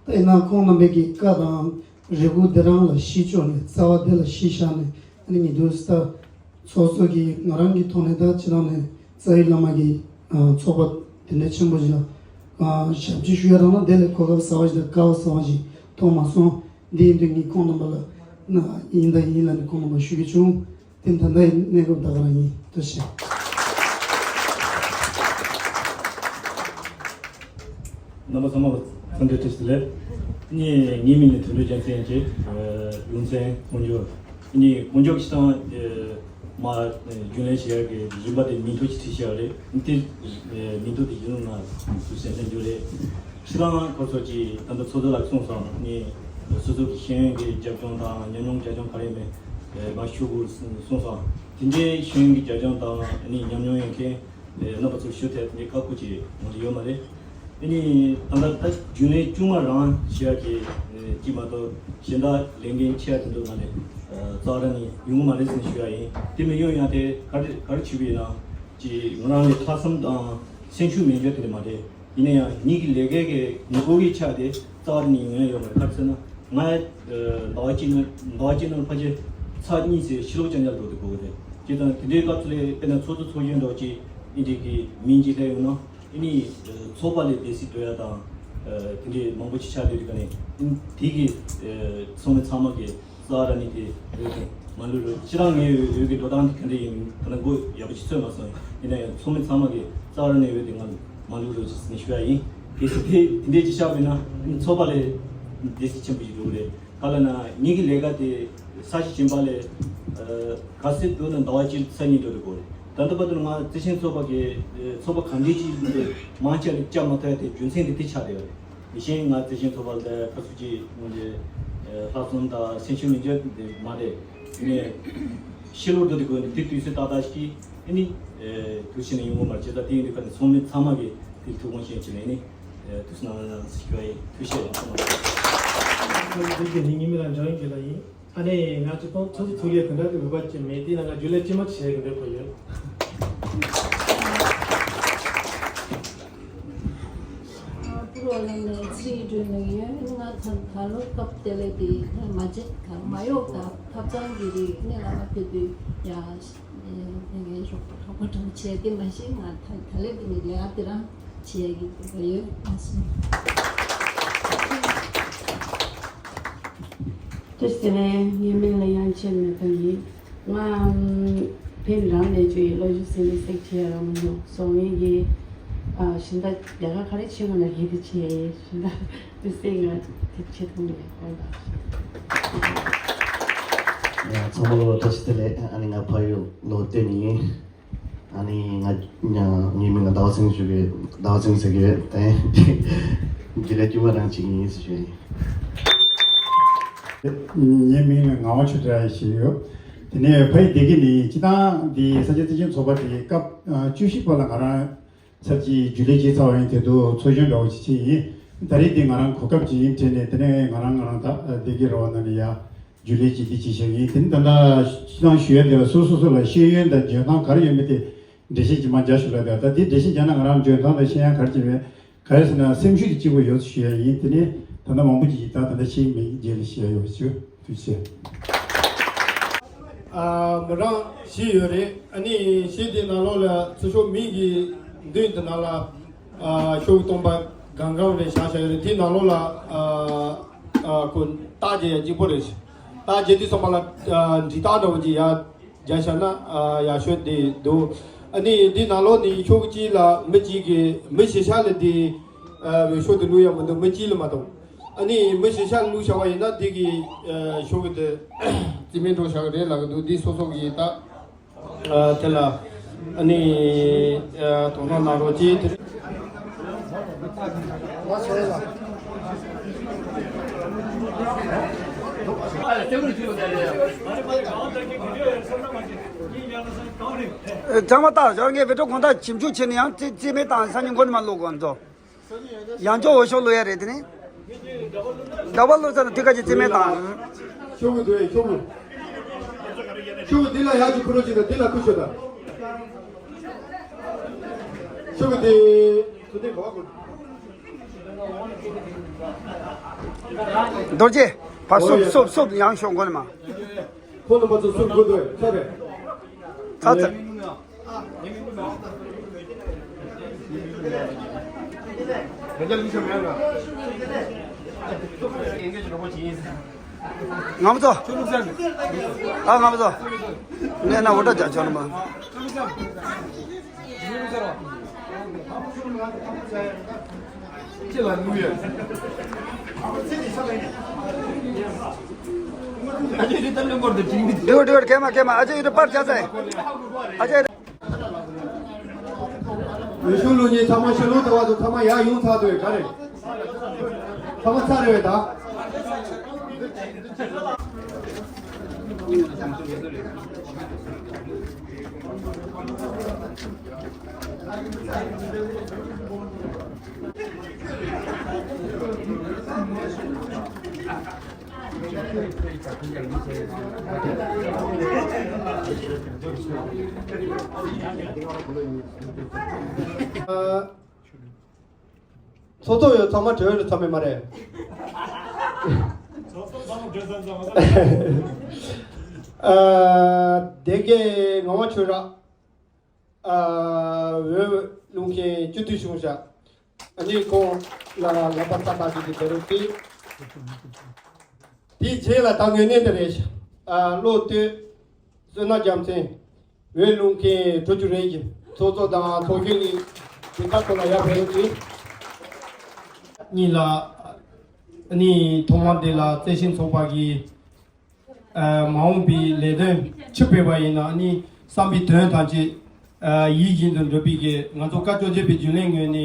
ད་ཡིན་ན་ཁོང་རྣམ་པའི་གི་བཀའ་དང་རེ་སྐུལ་འདི་རང་ལ་གཞི་བཅོལ་ནས་རྩ་བ་འདི་ལ་གཞི་བཞག་ནས་ཨ་ནི་ཉིན་དུས་ད་ཚོགས་གཙོ་གིས་ང་རང་གི་ཐོག་ནས་ད་ཕྱི་ནང་ནས་རྩ་བའི་བླ་མ་གི་ཚོགས་པ་དེ་འདྲ་ཆེན་པོ་ཞིག་ལ་ཞབས་ཕྱི་ཞུ་ཡ་རང་ལ་དེ་ལས་གོ་སྐབས་གསར་བ་ཞིག་དང་སྐལ་བ་གསར་བ་ཞིག་མཐོང་མ་སོང་། འདི་ཡིན་དུས་ངས་ཁོང་རྣམ་པ་ལ་ན་ཡིན་དང་ཡིན་ལ་ནི་ཁོང་རྣམ་པ་ཞུ་གི་བྱུང་། དེ་ད་ལྟ་ཡི་གནས་སྐབས་ད་ག་རང་ཡིན། ཐུགས་རྗེ་ཆེ། རྣམ་པ་ཚང་མ་ལ་འཚམས་འདྲི་བཀྲ་ཤིས་བདེ་ལེགས། ངའི་ངའི་མིང་ནི་དོན་གྲུབ་རྒྱལ་མཚན་ཅེས། ལུང་ཚན་ཀོང་ཇོ། ངའི་ཀོང་ཇོ་གི་སྟེང་མ་རྒྱུན་ལས་བྱེད་ཡག་གི་རིམ་པ་དེ་མིང་ཐོ་ཅིག་བྲིས་བཞག་རེད། དེ་མིང་ཐོ་དེ་ཡིན་ན་ང་ཚོ་གསན་གསན་རྒྱུ་རེད། ཁྱེད་རང་ཁོ་ཚོ་གིས་ད་ལྟ་ཚོགས་གཙོ་ལགས་གསུངས་སོང་། ནི་སོ་སོ་གི་ཤེས་ཡོན་གྱི་རྒྱབ་ལྗོངས་དང་ཉམས་མྱོང་རྒྱབ་ལྗོངས་ག་རེ་མེད་མ་ཞུ་དགོས་གསུངས་སོང་། དེ་འདྲའི་ཤེས་ཡོན་གྱི་རྒྱབ་ལྗོངས་དང་ནི་ཉམས་མྱོང་ཡོད་མཁན་རྣམ་པ་ཚོ་ཞུ་ཐད་ནི་ཁག་པོ་ཅིག་ང་ཚོ་ཡོད་མ་རེད། དེ་ནི་ད་ལྟ་ད་རྒྱུན་ལས་ཅུང་མ་རང་ཞུ་ཡ་གི་ཅིག་མ་གཏོགས་གཞན་དག་ལས་འགན་ཆེ་ཡ་དེ་ཚོ་ང་ནས་རྩ་བ་རང་ནས་ཡོང་གི་མ་རེད་ཟེར་ནས་ཞུ་ཡ་ཡིན། དེ་མིན་ཡོང་ཡ་དེ་ག་རེ་ག་རེ་བྱེད་པ་ཡིན་ན་ཅིག་ང་རང་ལ་ལྷག་བསམ་དང་སེམས་ཤུགས་མེད་རྒྱུ་དེ་འདྲ་མ་རེད། ཡིན་ན་ཡང་ཉིད་ཀྱི་ལས་ཀའི་གི་ངོ་རྒོལ་གྱི་ཆ་དེ་རྩ་བ་རང་ནས་ཡོང་ཡ་ཡོད་མ་རེད། ག་རེ་ཟེར་ན་ང་ཟླ་བ་གཅིག་ནང་ཟླ་བ་གཅིག་ནང་ཕལ་ཆེར་ཚར་གཉིས་ཟེར་ཕྱི་ལོགས་རྐྱང་རྐྱང་འགྲོ་དུས་གོ་གི་རེད། བྱས་ཙང་དེ་འདྲའི་སྐབས་སུ་ལ་དཔེར་ན་ཚོགས་གཙོ་ཚོགས་གཞོན་འདྲ་བོ་ཅིག་ཨིན་འདྲའི་གི་མིང་ཅིག་སླེབས་ཡོང་ན། ཨ་ནི་ཚོགས་པ་ལས་སྡེ་སྲིད་འགྲོ་ཡ་དང་དེ་འདྲའི་མང་པོ་ཅིག་ཆགས་བསྡད་དུས་ཀ་ནས་དེ་གི་ཚོགས་མི་ཚང་མ་གི་རྩ་བ་རང་ནས་དེ་འོས་དེ་མ་ལུས་རོགས། ཕྱི་རང་ངའི་འོས་ཀྱི་འགྲོ་སྟངས་དེ་ག་འདྲ་ཡིན་ག་ན་མགོ་ཡག་པོ་ཅིག་ཚོད་མ་སོང་། ཡིན་ན་ཡང་ཚོགས་མི་ཚང་མ་གི་རྩ་བ་རང་ནས་འོས་དེ་ང་མ་ལུས་རོགས་ཅིག་ཟེར་ནས་ཞུ་ཡ་ཡིན། གལ་སྲིད་དེ་དེ་འདྲའི་ཅིག་ཆགས་པ་ཡིན་ན་ཨ་ནི་ཚོགས་པ་ལས་སྡེ་སྲིད་ཆེན་པོ་ཞིག་འགྲོ་གི་རེད། ག་ལ་ན་ངེད་ཀྱི་ལས་ཀ་དེ་ས་གཞི་བྱིན་པ་ལས་ག་ཚོད་འདུག་ན་ཟླ་བ་གཅིག་ཚར་གཉིས་འགྲོ་དུས་གོ་རེད། ད་ལྟ་བར་དུ་ང་བརྩི་ཆེན་ཚོགས་པ་གི་ཚོགས་པ་གང་འདྲའི་ཅིག་འདུག་མང་ཆེ་ལ་བཅར་མ་ཐུབ་ཡ་དེ་རྒྱུ་མཚན་དེ་དེ་ཆགས་བསྡད་ཡོད་རེད། དེ་བཞིན་ང་བརྩི་ཆེན་ཚོགས་པ་ལ་ཁ་སུ་ཅིག་ལྷག་བསམ་དང་སེམས་ཤུགས་མི་འཇོག་དེ་མ་རེད། དེ་ནས་ཕྱི་ལོགས་འགྲོ་དུས་གོ་ནས་དེ་དུས་ཚོད་ཏག་ཏག་ཞིག་ཨ་ནི་དུས་ཕྱིན་ནས་ཡོང་གི་མ་རེད། བྱས་ཙང་དེ་ཡིན་དུས་ཁ་ནས་ཚོགས་མི་ཚང་མ་གི་དེ་ཐུགས་དགོངས་བཞེས་བྱས་ནས་ཨ་ནི། ཨེ། ཐུགས་སྣང་ཞུ་བའི་ཐུགས་རྗེ་ཆེ། ཐུགས་རྗེ་ཆེ། ངའི་མིང་ལ་འཇམ་དབྱངས་དགེ་ལགས་ཡིན། ཨ་ནི་ང་ཚོ་ཚོགས་གཙོ་ཚོགས་ཡས་དེ་འདྲ་དེ་འོས་པ་ཅིག་མེད་དེ་ན་ང་རྒྱུན་ལས་ཅི་མ་ཅིག་བྱེད་དགོས་འདོད་པ་ཡོད། ཨ། པུ་རོ་ལ་ནས་ཚིག་འདྲི་ནས་ཡོད། ང་ད་ད་ལོ་སྐབས་དེ་ལས་དེ་མ་བྱེད་ད་མ་གཡོག་ད་ཐབ་ཚང་གི་རིག་གནས་ལ་མ་ཕེབས་དུས་ཡ། ངའི་རོགས་པ་རོགས་པ་གྲོགས་བྱས་ཏེ་མ་གཞི་ང་ད་ད་ལས་དེ་ནི་ལས་ཀ་དེ་རང་བྱེད་ཀྱི་ཡོད་མ་སོང་། བཀྲ་ཤིས་བདེ་ལེགས། ངའི་མིང་ལ་དབྱངས་ཅན་མེ་ཏོག་ཡིན། ང་ཕན་རང་ལས་བཅུ་ཡི་སློབ་ཞུ་ཟིན་ནས་སེག་ཆེ་རང་མ་མྱོང་སོང་ངེད་ཀྱི་ཨ་གཞན་དག་ལས་ཀ་ག་རེ་བྱེད་དགོས་ན་གལ་ཏེ་བྱེད་ཡས་གཞན་དག་དུས་སེང་ང་དེ་ཆེ་ཐུང་ནས་ཧོན་པ། ཡ། ཚང་མ་ལོ་བཀྲ་ཤིས་བདེ་ལེགས། ཨ་ནི་ང་ཕ་ཡུལ་ལོ་བསྟན་ཡིན། ཨ་ནི་ང་ང་ངའི་མིང་ལ་ཟླ་བ་ཚེ་རིང་ཞུ་གི། ཟླ་བ་ཚེ་རིང་ཟེར་གི་ཡོད་དེ། དགེ་ལས་དཀྱུས་མ་རང་བྱེད་ཀྱི་ཡིན་ཟེར་ཞུ་ཡིན། ངའི་མིང་ལ་ངག་དབང་ཆོས་སྒྲ་ཞེས་ཡོད། དེ་ནས་ཕ་ཡུལ་བསྡད་ཀྱི་ནི་སྤྱི་བཏང་འདི་ས་སྐྱ་བརྩི་ཆེན་ཚོགས་པ་དེ་སྐབས་བཅུ་བཞི་པ་ལ་ང་རང་ཚར་གཅིག་རྒྱུན་ལས་བྱས་ཚར་བ་ཡིན། དེ་དུས་ཚོགས་གཞོན་འདྲ་བོ་ཞིག་བྱས་ཡིན། ད་རེས་འདི་ང་རང་གོ་སྐབས་ཅིག་ཡིན་དྲན་ནས་དེ་ནས་ང་རང་ང་རང་ད་བསྡད་ཀྱི་རེད་བ། ན་ནི་ཡ་རྒྱུན་ལས་ཅིག་འདི་བྱེད་བཞིན་ཡིན། དེ་ནི་ད་ལྟ་ཤི་ཐང་ཞུ་ཡ་དེ་ལ་སོ་སོ་སོ་ལ་ཤེས་ཡོན་དང་འཇོན་ཐང་ག་རེ་ཡོད་མེད་དེ་འགྲེལ་བཤད་ཅིག་མར་རྒྱག་ཞུ་ལ། དེ་ད་འདི་འགྲེལ་བཤད་རྒྱག་ན་ང་རང་འཇོན་ཐང་དང་ཤེས་ཡོན་ག་རེ་ཅིག་མེད། ག་རེ་ཟེར་ན་སེམས་ཤུགས་དེ་གཅིག་པོ་ཡོད་ཞུ་ཡ་ཡིན། དེ་ནས་ད་ལྟ་མང་པོ་ཅིག་ད་ད་ལྟ་ཤེས་མེད་རྗེས་ལ་ཤེས་ཡ་ཡོད་ཞུ། ཐུགས་རྗེ་ཆེ། ཨ། མི་རང་ཞིག་ཡོད་རེད། ཨ་ནི་ཞིག་དེ་ནང་ལོགས་ལ་ཚུར་ཤོག་མིང་གི་མདུན་དེ་ནང་ལ་ཨ་ཤོག་སྟོང་པ་གང་གང་རེ་བཞག་བཞག་ཡོད་རེད། དེ་ནང་ལོགས་ལ་ཨ་ཨ་ཁོ་རྟགས་བརྒྱབ་ཡ་གཅིག་པོ་རེད། རྟགས་བརྒྱབ་དུས་ཙམ་པ་ལ་ཨ་འབྲི་རྟགས་འདྲ་བོ་ཅིག་ཡ་རྒྱག་བཞག་ན་ཨ་ཡག་ཤོས་དེ་འདུག་ཨ་ནི་འདི་ནང་ལོགས་ནས་ཤོག་གཅིག་ལ་མི་གཅིག་གིས་མི་གཞན་ཤ་ལ་དེ་ཨ་འོས་ཤོག་དེ་བླུག་ཡ་མི་འདུག་མི་གཅིག་ལ་མ་གཏོགས། ཨ་ནི་མི་གཞན་ཤ་ལ་བླུག་བཞག་པ་ཡིན་ན་དེ་གི་ཨ་ཤོག་གི་དེ་རྩིས་མེད་འགྲོ་བཞག་གི་རེད་ལབ་གི་འདུག་འདི་སོ་སོ་གི་ད་ཨ་དེ་ལ་ཨ་ནི་ཨ་དོ་སྣང་གནང་རོགས་གྱིས། དེ་ཨེ། ཚང་མ་ལྟ་ཞོར་ངས་བི་ཌིའོ་གོང་ཐག་ཞིབ་འཇུག་བྱས་ནས་ཡང་རྩིས་རྩིས་མེད་བཏང་། སང་ཉིན་འགོ་ནས་མར་བླུག་དགོས་འདུག་ཡང་བསྐྱར་འོས་ཤོག་བླུག་ཡ་རེད། དེ་ནི་ཌབ་ལ་བླུག་ཚར་ན་དུས་ཁ་ཅིག་རྩིས་མེད་བཏང་། ཤོག་གུ་འདུག་ཨེ། ཤོག་གུ། ཤོག་གུ་འདི་ལ་ཡར་ཅིག་ཁུར་རོགས་བྱེད་དང་། འདི་ལ་ཁུར་ཤོག་དང་། ཤོག་གུ་འདི་ཚོ་འདི་ག་བ་གུར། རྡོ་རྗེ་ཕར་སུབ་སུབ་སུབ། ཡང་ཤོག་མགོ་ནས་མར། ཁོང་རྣམ་པ་ཚོ་སུབ་དགོས་འདུག་ཨེ། ཚར་རེད། ཚར་ཚར། ང་མ་ཚོ། ཨ། ང་མ་ཚོ། ངས་ན་འོ་འདྲ་རྒྱག་ཆོག་ནི་མ། ཨ་ཅེ་ཡུ་ཏམ་ལེན་པོར་དུ་ཅིང་། ཌིའོ་ཌིའོ་ཀེ་མ་ཀེ་མ། ཨ་ཅེ་ཡུ་ཏུ་པར་ཅ་ཚའི། ཨ་ཅེ། འོས་ཤོག་བླུག་མཁན་ཚང་མ་ཕྱི་ལོགས་དེ་བར་དུ་ཚང་མ་ཡར་ཡོང་ཚར་དུས་ག་རེ། ཚང་མ་ཚར་རེད་པས་ད། ཚོགས་གཙོ་ཡོད་ཚང་མ་གྲོས་ཡོད་ཚང་མེད་མ་རེད། ཚོགས་གཙོ་ཚང་མ་གྲོས་ཚང་ཚང་མ། ཨ། སྡེ་དགེ་ངག་དབང་ཆོས་གྲགས། ཨ། འོས་བླུག་མཁན་སྤྱི་འཐུས་བྱུང་ཤག་ཨ་ནི་ཁོང་ལ་ལག་པ་བརྡབ་བཏང་གི་དེ་རུ་དེ། དེའི་རྗེས་ལ་ད་དངོས་གནས་དེ་རེད་ཤག་ཨ། བློ་གཏོད། བསོད་ནམས་རྒྱལ་མཚན། འོས་བླུག་མཁན་གྲོས་ཆོད་རེད་ཀྱི་ཚོགས་གཙོ་དང་ཚོགས་གཞོན་གྱི་དེ་ཁ་ཐོག་ལ་ཡར་ཕེབས་ཀྱི། གཉིས་ལ། ཨ་ནི་ཐོག་མར་དེ་ལ་བརྩེ་ཆེན་ཚོགས་པ་གི་ཨ། མ་འོངས་པའི་ལས་དོན་ཆུ་སྤེལ་བ་ཡིན་ན་ཨ་ནི་བསམ་པའི་དོན་ཐམས་ཅད་ཨ། ཡིད་བཞིན་དུ་འགྲུབ་པའི་གི་ང་ཚོ་བཀའ་བཅོ་བརྒྱད་པའི་རྒྱུན་ལས་ངོས་ནས་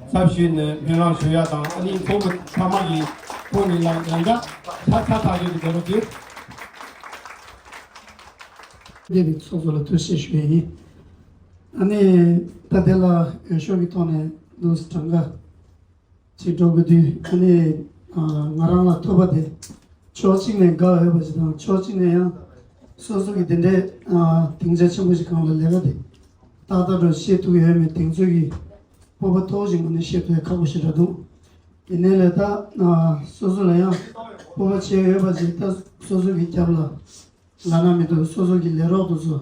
ཚབ་ཞུས་ནས་སྨོན་ལམ་ཞུ་ཡ་དང་ཨ་ནི་ཚོགས་པ་ཚང་མ་གི་ཐོག་ནས་ལ་ཡང་བསྐྱར་ཚ་ཚ་ཐག་ཆོད་ཀྱི་དགོས་རོགས་གྱིས། འདས་པའི་ཚོགས་གཙོ་ལ་ཐུགས་རྗེ་ཆེ་ཞུ་ཡ་ཡིན། ཨ་ནི་ད་དེ་ལ་འོས་ཤོག་གི་ཐོག་ནས་འདུག་གྲངས་ཀ་ཅིག་འགྲོ་དགོས་དུས་ཨ་ནི་ང་རང་ལ་ཐོབ་པ་དེ་ཕྱོགས་གཅིག་ནས་དགའ་འོས་པ་ཞིག་དང་ཕྱོགས་གཅིག་ནས་ཡང་སོ་སོ་གི་དེ་འདྲའི་སྡིངས་ཆ་ཆེན་པོ་ཞིག་སྒང་ལ་ལས་ཀ་དེ་ཏག་ཏག་འགྲོ་བཤད་ཐུབ་ཡོད་མེད་དེང་ཚོད་ཀྱི་སྤོབས་པ་མཐོ་བོ་ཞིག་ངོས་ནས་བཤད་ཐུབ་ཡ་ཁག་པོ་ཞིག་རེད་འདུག་ཡིན་ནའི་ལས་ད་སོ་སོ་ལ་ཡང་སྤོབས་པ་བྱེད་འོས་པ་ཞིག་ད་སོ་སོ་གི་རྒྱབ་ལ་ལབ་ན་མི་འདུག་སོ་སོ་གི་ལས་རོགས་དེ་ཚོ་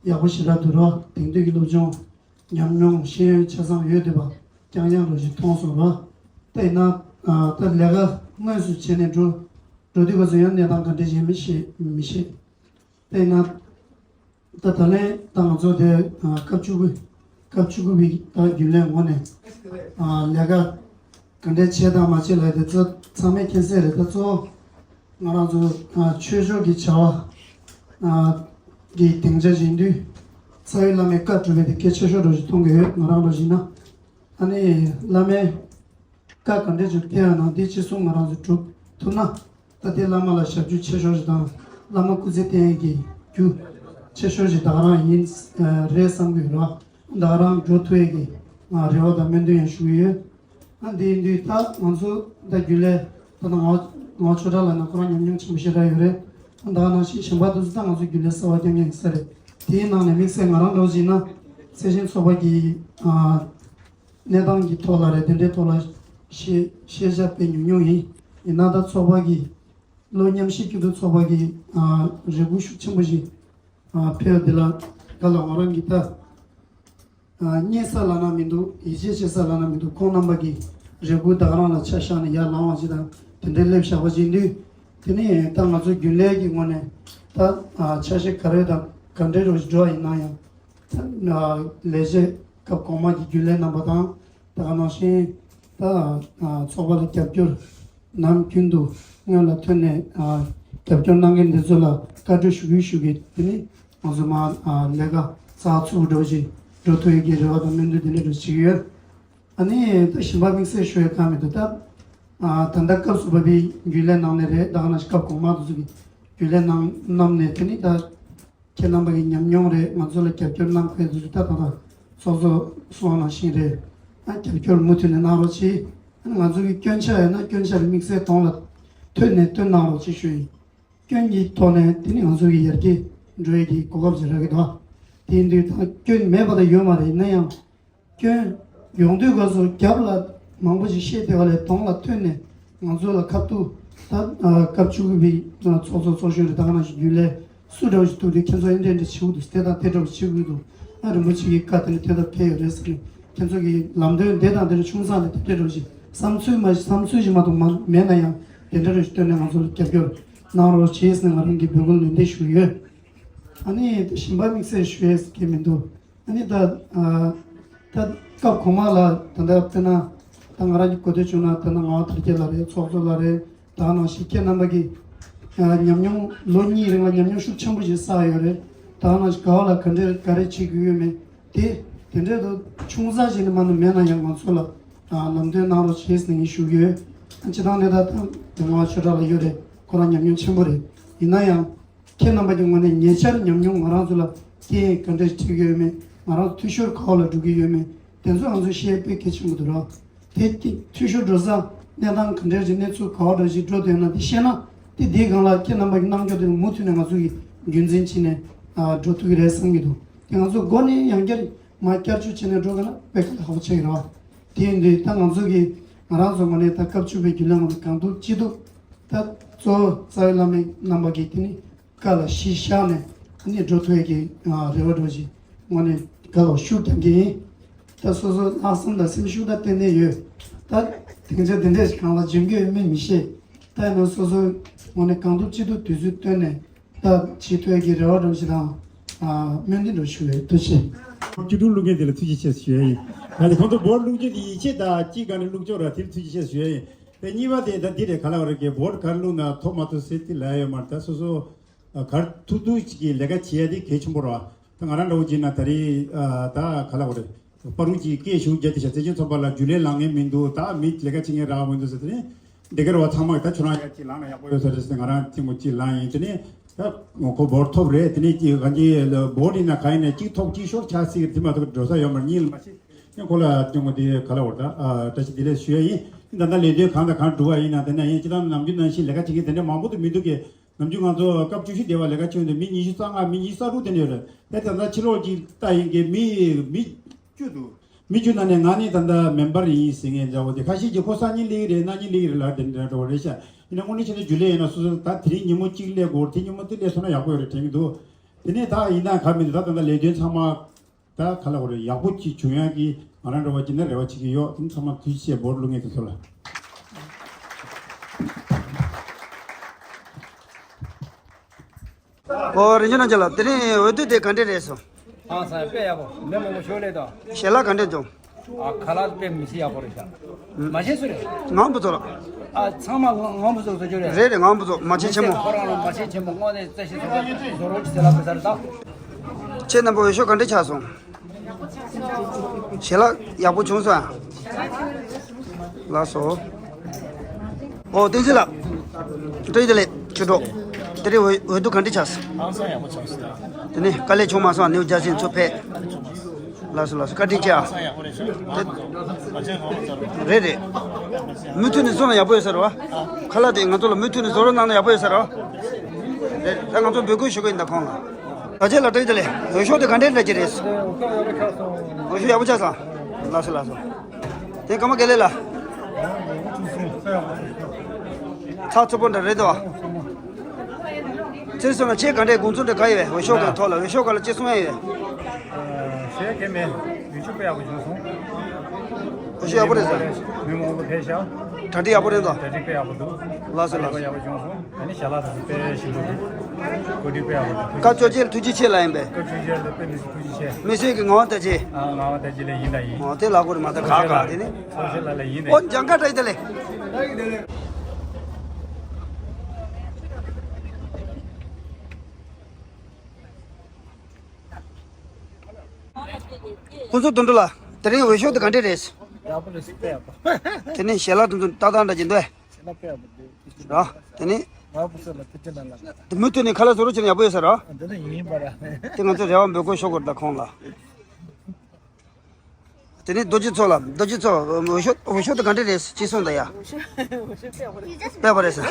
ཡག་པོ་ཞེ་དྲག་འདུག་རོགས་དེང་དུས་ཀྱི་སློབ་སྦྱོང་ཉམས་མྱོང་ཤེས་ཡོན་ཆ་ཚང་ཡོད་བསྡད་པ་རྐྱང་རྐྱང་རོ་ཞིག་མཐོང་སོང་རོགས། དེ་ཡིན་ན་ད་ལས་ཀ་དངོས་སུ་བྱས་ནས་འགྲོ་འགྲོ་དུས་སྐབས་སུ་ཡང་གནས་སྟངས་ག་འདྲ་ཡིན་མི་ཤེས་མི་ཤེས། དེ་ཡིན་ན་ད་ད་ལན་ད་ང་ཚོ་དེ་སྐབས་བཅུ་དགུ་སྐབས་བཅུ་དགུ་པའི་ད་རྒྱུན་ལས་ངོས་ནས་ལས་ཀ་ག་འདྲས་བྱས་དང་མ་བྱས་ལ་དེ་ཚོ་ཚང་མས་མཁྱེན་གསལ་རེད། ད་གཙོ་བོ་ང་རང་ཚོ་ཆོས་ཕྱོགས་ཀྱི་བྱ་བ་གི་སྡིངས་ཆ་ཡིན་དུས་རྩ་བའི་བླ་མའི་བཀའ་སྒྲུབ་པའི་དེ་གལ་ཆེ་ཤོས་འདྲ་ཞིག་མཐོང་གི་ཡོད། ང་རང་འདྲ་ཞིག་ན་ཨ་ནི་བླ་མའི་བཀའ་ག་འདྲས་ཅིག་ཕེབས་ཡོད་ན་དེ་ཅི་གསུང་ང་རང་ཚོ་སྒྲུབ་ཐུབ་ན། ད་ལྟའི་བླ་མ་ལ་ཞབས་ཕྱི་ཆེ་ཤོས་ཤིག་དང་བླ་མ་སྐུ་ཚེ་བརྟན་གྱི་རྒྱུ་ཆེ་ཤོས་ཤིག་ད་ག་རང་ཡིན་རེད་བསམ་གྱི་ཡོད་ར། ད་ག་རང་འགྲོ་ཐུབ་ཡས་ཀྱི་རེ་བ་དང་སྨོན་འདུན་ཡང་ཞུ་གི་ཡོད། ཨ་འདི་ཡིན་དུས་ད་ང་ཚོ་ད་རྒྱུན་ལས་ད་ལྟ་ངག་ངག་ཆོས་གྲགས་ལགས་ནས་ཁོ་རང་ཉམས་མྱོང་ཆེན་པོ་ཞེ་དྲག་ཡོད་རེད། ད་ག་ནང་བཞིན་གཞན་པ་དེ་ཚོ་ད་ང་ཚོ་རྒྱུན་ལས་གསར་པ་རྐྱང་རྐྱང་ཡིན་ས་རེད། དེའི་ནང་ནས་དམིགས་བསལ་ང་རང་འདྲ་བོ་ཞིག་ཡིན་ན་བརྩེ་ཆེན་ཚོགས་པ་གི་ཨ། གནས་སྟངས་ཀྱི་ཐོག་ལ་རེད། དེ་འདྲའི་ཐོག་ལ་ཤེས་ཤེས་བྱ་དཔེ་ཉུང་ཉུང་ཡིན། ཡིན་ན་ད་ཚོགས་པ་གི་གློག་ཉམས་ཞིབ་སྐྱིད་སྡུག་ཚོགས་པ་གི་ཨ་རེ་སྒུག་ཤུགས་ཆེན་པོ་ཞིག་ཨ་ཕེབས་དེ་ལ་ག་ལ་ང་རང་གི་ད་ཨ་རྙེད་ས་ལབ་ན་མི་འདུག་ཡིད་ཆེས་བྱེད་ས་ལབ་ན་མི་འདུག་ཁོང་རྣམ་པ་གི་རེ་སྒུག་ད་ག་རང་ལ་ཆ་བཞག་ནས་ཡར་ལངས་པ་ཅིག་དང་དེ་འདྲའི་སླེབས་བཞག་པ་ཅིག་ཡིན་དུས། དེ་ནས་ད་ང་ཚོ་རྒྱུན་ལས་ཀྱི་ངོས་ནས་ད་ཨ་ཆ་ཤས་ག་རེ་དང་ག་འདྲའི་རོགས་ཞིག་འགྲོ་བ་ཡིན་ན་ཡང་། ལས་བྱེད་སྐབས་གོང་མ་གི་རྒྱུན་ལས་རྣམ་པ་དང་ད་ག་ནང་བཞིན་ད་ཚོགས་པ་ལ་རྒྱབ་སྐྱོར་ནམ་རྒྱུན་དུ་སྔོན་ལ་ཐོན་ནས་རྒྱབ་སྐྱོར་གནང་མཁན་འདི་ཚོ་ལ་བཀའ་འདྲི་ཞུ་གི་ཞུ་གི་དེ་ནི་ང་ཚོ་མ་ལས་ཀ་ཚགས་ཚུད་འགྲོ་ཞིག་འགྲོ་ཐུབ་ཡོད་ཀྱི་རེ་བ་དང་སྨོན་འདུན་དེ་འདྲ་འགྲོ་བྱེད་ཀྱི་ཡོད། ཨ་ནི་ད་གཞན་པ་དམིགས་བསལ་ཞུ་ཡ་གང་མི་འདུག་ད་ད་ལྟ་སྐབས་སུ་བབས་པའི་རྒྱུན་ལས་ནང་ནས་རེད། ད་ག་ནང་བཞིན་སྐབས་གོང་མ་དེ་ཚོ་གི་རྒྱུན་ལས་ནང་རྣམས་ནས་དེ་ནི་ད། ཁྱེད་རྣམ་པ་གི་ཉམས་མྱོང་རེད། ང་ཚོ་ལ་རྒྱབ་སྐྱོར་གནང་མཁན་དེ་ཚོ་ད་ད་ད་ཚོགས་གཙོ་གསུངས་པ་ནང་བཞིན་རེད། ཨ་རྒྱབ་སྐྱོར་མུ་མཐུད་ནས་གནང་རོགས་གྱིས། ཨ་ང་ཚོ་གི་སྐྱོན་ཆ་ཡོད་ན་སྐྱོན་ཆ་རེ་དམིགས་བསལ་གདོང་ལ་ཐོན་ནས་སྟོན་གནང་རོགས་གྱིས་ཞུ་ཡིན། སྐྱོན་གྱི་ཐོག་ནས་དེ་ནི་ང་ཚོ་གི་ཡར་རྒྱས་འགྲོ་ཡས་ཀྱི་གོ་སྐབས་ཅིག་རག་གི་འདུག་དེ་ཡིན་དུས་ད་སྐྱོན་མེད་པ་ད་ཡོད་མ་རེད། ཡིན་ན་ཡང་། སྐྱོན་ཡོང་དུས་སྐབས་སུ་རྒྱབ་ལ་མང་པོ་ཞིག་བཤད་བསྡད་པ་ལས་གདོང་ལ་ཐོན་ནས་ང་ཚོ་ལ་ཁ་ཐུག་ད་སྐབས་བཅུ་དགུ་པའི་ཚོགས་གཙོ་ཚོགས་གཞོན་རེད། ད་ག་ནང་བཞིན་རྒྱུན་ལས་སུ་འདྲ་བོ་ཞིག་ཐུག་དུས་ཁྱེད་ཚོ་ཨེ་འདྲ་འདྲ་བྱེད་དགོས་འདུག་དེ་དང་དེ་འདྲ་བོ་བྱེད་དགོས་འདུག་ཨ་རིན་པོ་ཆེ་གི་བཀའ་དེ་ནི་དེ་ལྟར་ཕེབས་ཡོད་རེད་ཟེར་ནས་ཁྱེད་ཚོ་གི་ལམ་སྟོན་དེ་དང་དེ་འདྲ་ཆུང་ཙག་ནས་དེ་འདྲ་འདྲ་བོ་ཞིག་བསམ་ཚུལ་མ་བསམ་ཚུལ་ཞིག་མ་གཏོགས་མ་མེད་ན་ཡང་དེ་འདྲ་འདྲ་བོ་ཞིག་བཏོན་ནས་ང་ཚོ་ལ་རྒྱབ་སྐྱོར་གནང་རོགས་བྱེད་ཟེར་ནས་ང་རང་གི་འབོད་སྐུལ་ནན་ཏན་ཞུ་གི་ཡོད། ཨ་ནི་གཞན་པ་དམིགས་བསལ་ཞུ་ཡས་ཀྱི་མི་འདུག་ཨ་ནི་ད་ཨ་ད་སྐབས་གོང་མ་ལ་ད་ལྟ་དཔེར་ན་ད་ང་རང་གི་གོ་ཐོས་བྱུང་ན་ད་ལྟ་ངག་དབང་དར་རྒྱས་ལགས་རེད། ཚོགས་གཙོ་ལགས་རེད། ད་ག་ནང་བཞིན་ཁྱེད་རྣམ་པ་གི་ཨ་ཉམས་མྱོང་ལོ་གཉིས་རིང་ལ་ཉམས་མྱོང་ཤུགས་ཆེན་པོ་ཞིག་བསགས་ཡོད་རེད། ད་ག་ནང་བཞིན་ག་བ་ལ་ག་འདྲས་ག་རེ་བྱེད་དགོས་ཡོད་མེད་དེ་དེ་འདྲས་དུ་ཆུང་ཙག་ཞིག་ནས་མ་གཏོགས་མེད་ན་ཡང་ང་ཚོ་ལ་ཨ་ལམ་སྟོན་གནང་རོགས་བྱེད་ཟེར་ངས་ཞུ་གི་ཡོད། ཨ་སྤྱིར་བཏང་ནས་ད་ད་ངག་དབང་ཆོས་གྲགས་ལགས་ཡོད་རེད། ཁོ་རང་ཉམས་མྱོང་ཆེན་པོ་རེད། ཡིན་ན་ཡང་། ཁྱེད་རྣམ་པ་ཀྱི་ངོས་ནས་ཉེ་ཆར་ཉམས་མྱོང་ང་རང་ཚོ་ལ་རྐྱེན་ག་འདྲ་ཞིག་འཕྲད་ཀྱི་ཡོད་མེད་ང་རང་ཚོ་འཐུས་ཤོར་ག་བ་ལ་འགྲོ་གི་ཡོད་མེད་དེ་ཚོ་ང་ཚོས་ཤེས་དཔེ་གལ་ཆེན་པོ་འདུག་ར། དེ་འཐུས་ཤོར་འགྲོ་ས་གནས་སྟངས་ག་འདྲ་ཞིག་གནས་ཚུལ་ག་བ་འདྲ་ཞིག་འགྲོ་བསྡད་ན་དེ་ཤེས་ན་ དེ་དེའི་སྒང་ལ་ཁྱེད་རྣམ་པ་གི་རྣམ་འགྱུར་དེ་མུ་མཐུད་ནས་ང་ཚོ་གི་རྒྱུན་འཛིན་བྱས་ནས་ཨ་འགྲོ་ཐུབ་ཀྱི་རེད་བསམ་གྱི་འདུག་དེ་ང་ཚོ་སྒོ་ནས་ཡང་བསྐྱར་མར་བསྐྱར་བཅོས་བྱས་ནས་འགྲོ་དགོས་ན་དཔེ་ཁག་པོ་ཆགས་ཀྱི་རེད་བ། དེ་ཡིན་དུས་ད་ང་ཚོ་གི་ང་རང་ཚོ་ངོས་ནས་ད་སྐབས་བཅུ་པའི་རྒྱུན་ལས་ངོས་ནས་གང་ཐུབ་ཅི་ཐུབ་ད་གཙོ་བོ་རྩ་བའི་བླ་མའི་རྣམ་པ་གི་དེ་ནི་བཀའ་ལ་གཞི་བཞག་ནས་ཨ་ནི་འགྲོ་ཐུབ་ཡས་ཀྱི་ཨ་རེ་བ་འདྲ་བོ་ཞིག་ངོས་ནས་བཀའ་ལ་ཤུགས་རྒྱག་གི་ཡིན། ད་སོ་སོ་ལྷག་བསམ་དང་སེམས་ཤུགས་ད་ཏན་ཏན་ཡོད། ད་དེང་ཆ་དེ་འདྲས་ཞིག་གང་ལ་འཇོན་གྱི་ཡོད་མེད་མི་ཤེས། ད་ཡིན་ན་སོ་སོའི་ངོས་ནས་གང་ཐུབ་ཅི་ཐུབ་དུས་ཚོད་བཏོན་ནས་ད་བྱེད་ཐུབ་ཡས་ཀྱི་རེ་བ་འདྲ་བོ་ཞིག་དང་ཨ་སྨོན་འདུན་འདྲ་བོ་ཞུ་ཡས། ཐུགས་རྗེ་ཆེ། སྐྱིད་སྡུག་བླུག་མཁན་དེ་ལ་ཐུགས་རྗེ་ཆེ་ཞུ་ཡས་ཡིན། ད་ནི་ཁོང་ཚོ་བོར་བླུག་རྒྱུ་དེ་ཡིད་ཆེས་དང་གཅིག་ག་ནས་བླུག་ཆོག་ར་དེ་ལ་ཐུགས་རྗེ་ཆེ་ཞུ་ཡས་ཡིན། དེ་གཉིས་པ་དེ་ད་འདི་རེད། ག་ལ་བ་རེད་ཀྱི་བོར་ག་རེ་བླུག་ན་ཐོབ་མ་ཐོབ་ཟེར་དེ་ལ་ཡོད་མ་རེད། ད་སོ་སོ་གར་ཐུག་ཐུག་ཅིག་གི་ལས་ཀ་བྱེད་ཡ་དེ་གལ་ཆེན་པོ་རེད་བ། ད་ང་རང་འདྲ་བོ་བྱས་ན་ད་རེས་ཨ་ད་ག་ལ་བ་རེད། པ་རུང་གཅིག་སྐད་ཤུགས་རྒྱག་དེ་བྱ་བཙན་བྱོལ་ཚོགས་པ་ལ་རྒྱུན་ལས་ལངས་མཁན་མི་འདུག་ད་མི་ལས་ཀ་བྱེད་མཁན་རག་མི་འདུག་ཟེར་དེ་ནས་འདི་གར་བ་ཚང་མ་ད་ཁྱོད་རང་ཡ་གཅིག་ལངས་ན་ཡག་པོ་ཡོད་ས་རེད་ཟེར་ང་རང་ཐེངས་མ་གཅིག་ལངས་ཡིན། དེ་ནས་ད་ཁོ་བོར་ཐོབ་རེད། དེ་ནས་གཅིག་གང་ཅི་བོར་ཡིན་ན་གང་ཡིན་ན་གཅིག་ཐོབ་གཅིག་ཤོར་ཆགས་སྲིད་ཀྱི་དེ་མ་ཐོབ་འགྲོ་ས་ཡོད་མ་རེད། གཉིས་ལ་མ་ཤེས་ཡང་ཁོ་ལ་ཐེངས་མ་དེ་ག་ལ་བ་རེད། ད་བཀྲ་ཤིས་བདེ་ལེགས་ཞུ་ཡ་ཡིན། ད་ལྟ་ལས་དོན་གང་དང་གང་སྒྲུབ་པ་ཡིན་ན་དེ་ན་ཡིན་སྤྱི་བཏང་ནམ་རྒྱུན་ནང་བཞིན་ལས་ཀ་བྱེད་མཁན་དེ་འདྲ་མང་པོ་དུ་མི་འདུག་གི། ནམ་རྒྱུན་ང་ཚོ་སྐབས་བཅུ་བཞི་སྡེ་བ་ལས་ཀ་བྱེད་འདི་མི་ཉི་ཤུ་རྩ་ལྔ་མི་ཉི་ཤུ་རྩ་དྲུག་དེ་འདྲ་ཡོད་རེད། དེ་ད་ལྟ་ཕྱི་ལོགས་ཀྱི་ལྟ་ཡིན་གྱི་མི་མི་བཅུ་འདུག་མི་བཅུ་ནང་ནས་ང་ནི་ད་ལྟ་མེམ་བར་ཡིན་ཟེར་མཁན་འདྲ་བོ་དེ་ཁ་ཤས་ཀྱིས་ཁོ་སང་ཉིན་སླེབས་ཀྱི་རེད་གནངས་ཉིན་སླེབས་ཀྱི་རེད་ལབ་དེ་འདྲ་འདྲ་བོ་རེད་ཤག་ཡིན་ན་དངོས་གནས་བྱས་ན་རྒྱུན་ལས་ཡིན་ན་སོ་སོ་ད་དེ་རིང་ཉིན་མོ་གཅིག་སླེབས་དགོས་དེ་ཉིན་མོ་དེ་སླེབས་སོང་ན་ཡག་པོ་ཡོད་རེད་དྲན་གྱི་འདུག་དེ་ནས་ད་ཡིན་ན་ག་མི་འདུག་ད་ད་ལྟ་ལས་དོན་ཚང་མ། ད་ག་ལ་བ་རེད། ཡག་པོ་ཅིག་བྱུང་ཡག་གི་ང་རང་འདྲ་བ་ཅིག་ནས་རེ་བ་བྱེད་ཀྱི་ཡོད། དེ་ཚང་མ་དུས་ཆེ་བོར་བླུག་མཁན་དེ་ཚོ་ལ། ཨོ་རིན་ཆེན་རྣམ་རྒྱལ་ལགས་དེ་རིང་འོས་བསྡུ་དེ་ག་འདྲས་རེད་སོང་། ཨང་སང་དཔེ་ཡག་པོ་མེ་མོ་མོ་ཤོག་ལེ་དང་། ཞལ་ལག་ག་འདྲས་བྱུང་། ཨ་ཁ་ལག་དཔེ་མི་སྲིད་ཡག་པོ་རེད་ཤག་མ་ཤེས་སུ་རེད། ངང་བུ་ཚོ་ལ། ཨ་ཚང་མ་ངང་བུ་ཚོ་བཟོ་རྒྱུ་རེད། རེད་རེད། ངང་བུ་ཚོ་མ་ཆེན་ཆེན་མོ། ཁོ་རང་ལ་མ་ཤེས་ཆེན་མོ་དངོས་གནས་རྩེ་ཞིག་བཟོ་རོགས་བཟོ་རོགས་ཀྱི་ཟེར་ལ་བུ་ཚ་རེད་ད། ཁྱེད་རྣམ་པ་འོས་ཤོག་ག་འདྲ་ཆགས་སོང་། ཞལ་ལག་ཡག་པོ་བྱུང་སོང་ཨ། ལགས་སོ། ཨོ་བསྟན་འཛིན་ལགས། བཀྲ་ཤིས་བདེ་ལེགས་ཆོས་གྲོགས། དེ་རིང་འོས་འོས་བསྡུ་ག་འདྲ་ཆགས་སོང་། ཨང་སང་ཡག་པོ་བྱུང་སོང་། དེ་ནས་དཀའ་ལས་བྱུང་མ་སོང་ཨ། ནེའུ་ཅར་སི་ཚོ་ཕེབས། ལགས་སོ་ལགས་སོ། བཀའ་དྲིན་ཆེ་ཨ། ཨང་སང་ཡག་པོ་རེད་ཤག་རེད་རེད། མུ་མཐུད་ནས་བཟོ་ན་ཡག་པོ་ཡོད་ས་རེད་བ། ཁ་ལག་དེ་ང་ཚོ་ལ་མུ་མཐུད་ནས་བཟོ་རོགས་གནང་ན་ཡག་པོ་ཡོད་ས་རེད་བ། རེད། ད་ང་ཚོ་འབོད་སྐུལ་ཞུ་གི་ཡིན་ད་ཁོང་ལ། ད་ཆེད་ལ་བཀྲ་ཤིས་བདེ་ལེགས། འོས་ཤོག་དེ་ག་འདྲས་འདྲ་གྱི་རེད། འོས་ཤོག་ཡག་པོ་ཆགས་སོང་། ལགས་སོ་ལགས་སོ། དེ་ཀརྨ་དགེ་ལེགས་ལགས། ཚགས་ཚུད་པོ་འདྲ་རེད་དོ། ཚེ་རིང་ལགས་ཁྱེད་ག་འདྲས་དགོངས་ཚུལ་འདྲ་ག་ཡོད་པས། འོས་ཤོག་གི་ཐོག་ལ་འོས་ཤོག་ག་ལ་ཅི་གསུང་ཡ་ཡོད། ཞེས་གལ་མེད། འོས་ཤོག་དཔེ་ཡག་པོ་བྱུང་སོང་། འོས་ཤོག་ཡག་པོ་རེད་ཟེར། མི་མང་པོ་ཕེབས་ཤག་གྲ་སྒྲིག་ཡག་པོ་རེད་དོ། གྲ་སྒྲིག་དཔེ་ཡག་པོ་འདུག་ལགས་སོ་ལགས་སོ། ཡག་པོ་བྱུང་སོང་། ཨ་ནི་ཞལ་ལག་དང་དཔེ་ཞིམ་པོ་འདུག་གོ་སྒྲིག་དཔེ་ཡག་པོ་འདུག་སྐབས་བཅོ་བརྒྱད་ལ་ཐུགས་རྗེ་ཆེ་ལབ་ཡིན་པས། སྐབས་བཅོ་བརྒྱད་ལ་དཔེ་མི་སྲིད་ཐུགས་རྗེ་ཆེ། མི་སྲིད་ཀྱི་ངག་དབང་བསྟན་འཛིན། ཨ་ངག་དབང་བསྟན་འཛིན་ལ་ཡིན་ད་ཡིན། ཨོ་དེ་ལ་གོ་རེ་མ་ད་ག་ག་དེ་ནི། ཚོགས་ཞིང་ལ་ལ་ཡིན་ད་ཨོ་ཡིན། འཇང་ཁ་བཀྲ་ཤིས་བདེ་ལེགས། ཁོང་ཚོ་དོན་གྲུབ་ལགས་དེ་རིང་འོས་ཤོག་དེ་ག་འདྲས་རེད། ཡག་པོ་རེད་དཔེ་ཡག་པོ། དེ་ནི་ཞལ་ལག་དེ་ཚོ་ཏག་ཏག་འདྲ་ཅིག་འདུག་ཨེ། ཞལ་ལག་དཔེ་ཡག་པོ་འདུག་ར། དེ་ནི། ང་བུ་ཚོ་ལ་ཐུགས་རྗེ་གནང་ལགས། དེ་མུ་མཐུད་ནས་ཁ་ལག་བཟོ་རོགས་བྱས་ན་ཡག་པོ་ཡོད་ས་ར། འདི་ནི་ཡིན་པ་ར། དེ་ང་ཚོ་རེ་བ་འབོད་སྐུལ་ཤོག་གོ་ར་ད་ཁོང་ལ། དེ་ནི་རྡོ་རྗེ་མཚོ་ལ་རྡོ་རྗེ་མཚོ་འོས་ཤོག་འོས་ཤོག་དེ་ག་འདྲས་རེད་ཅི་གསུངས་ད་ཡ། འོས་ཤོག་འོས་ཤོག་དཔེ་ཡག་པོ་རེད། དཔེ་ཡག་པོ་རེད་ས།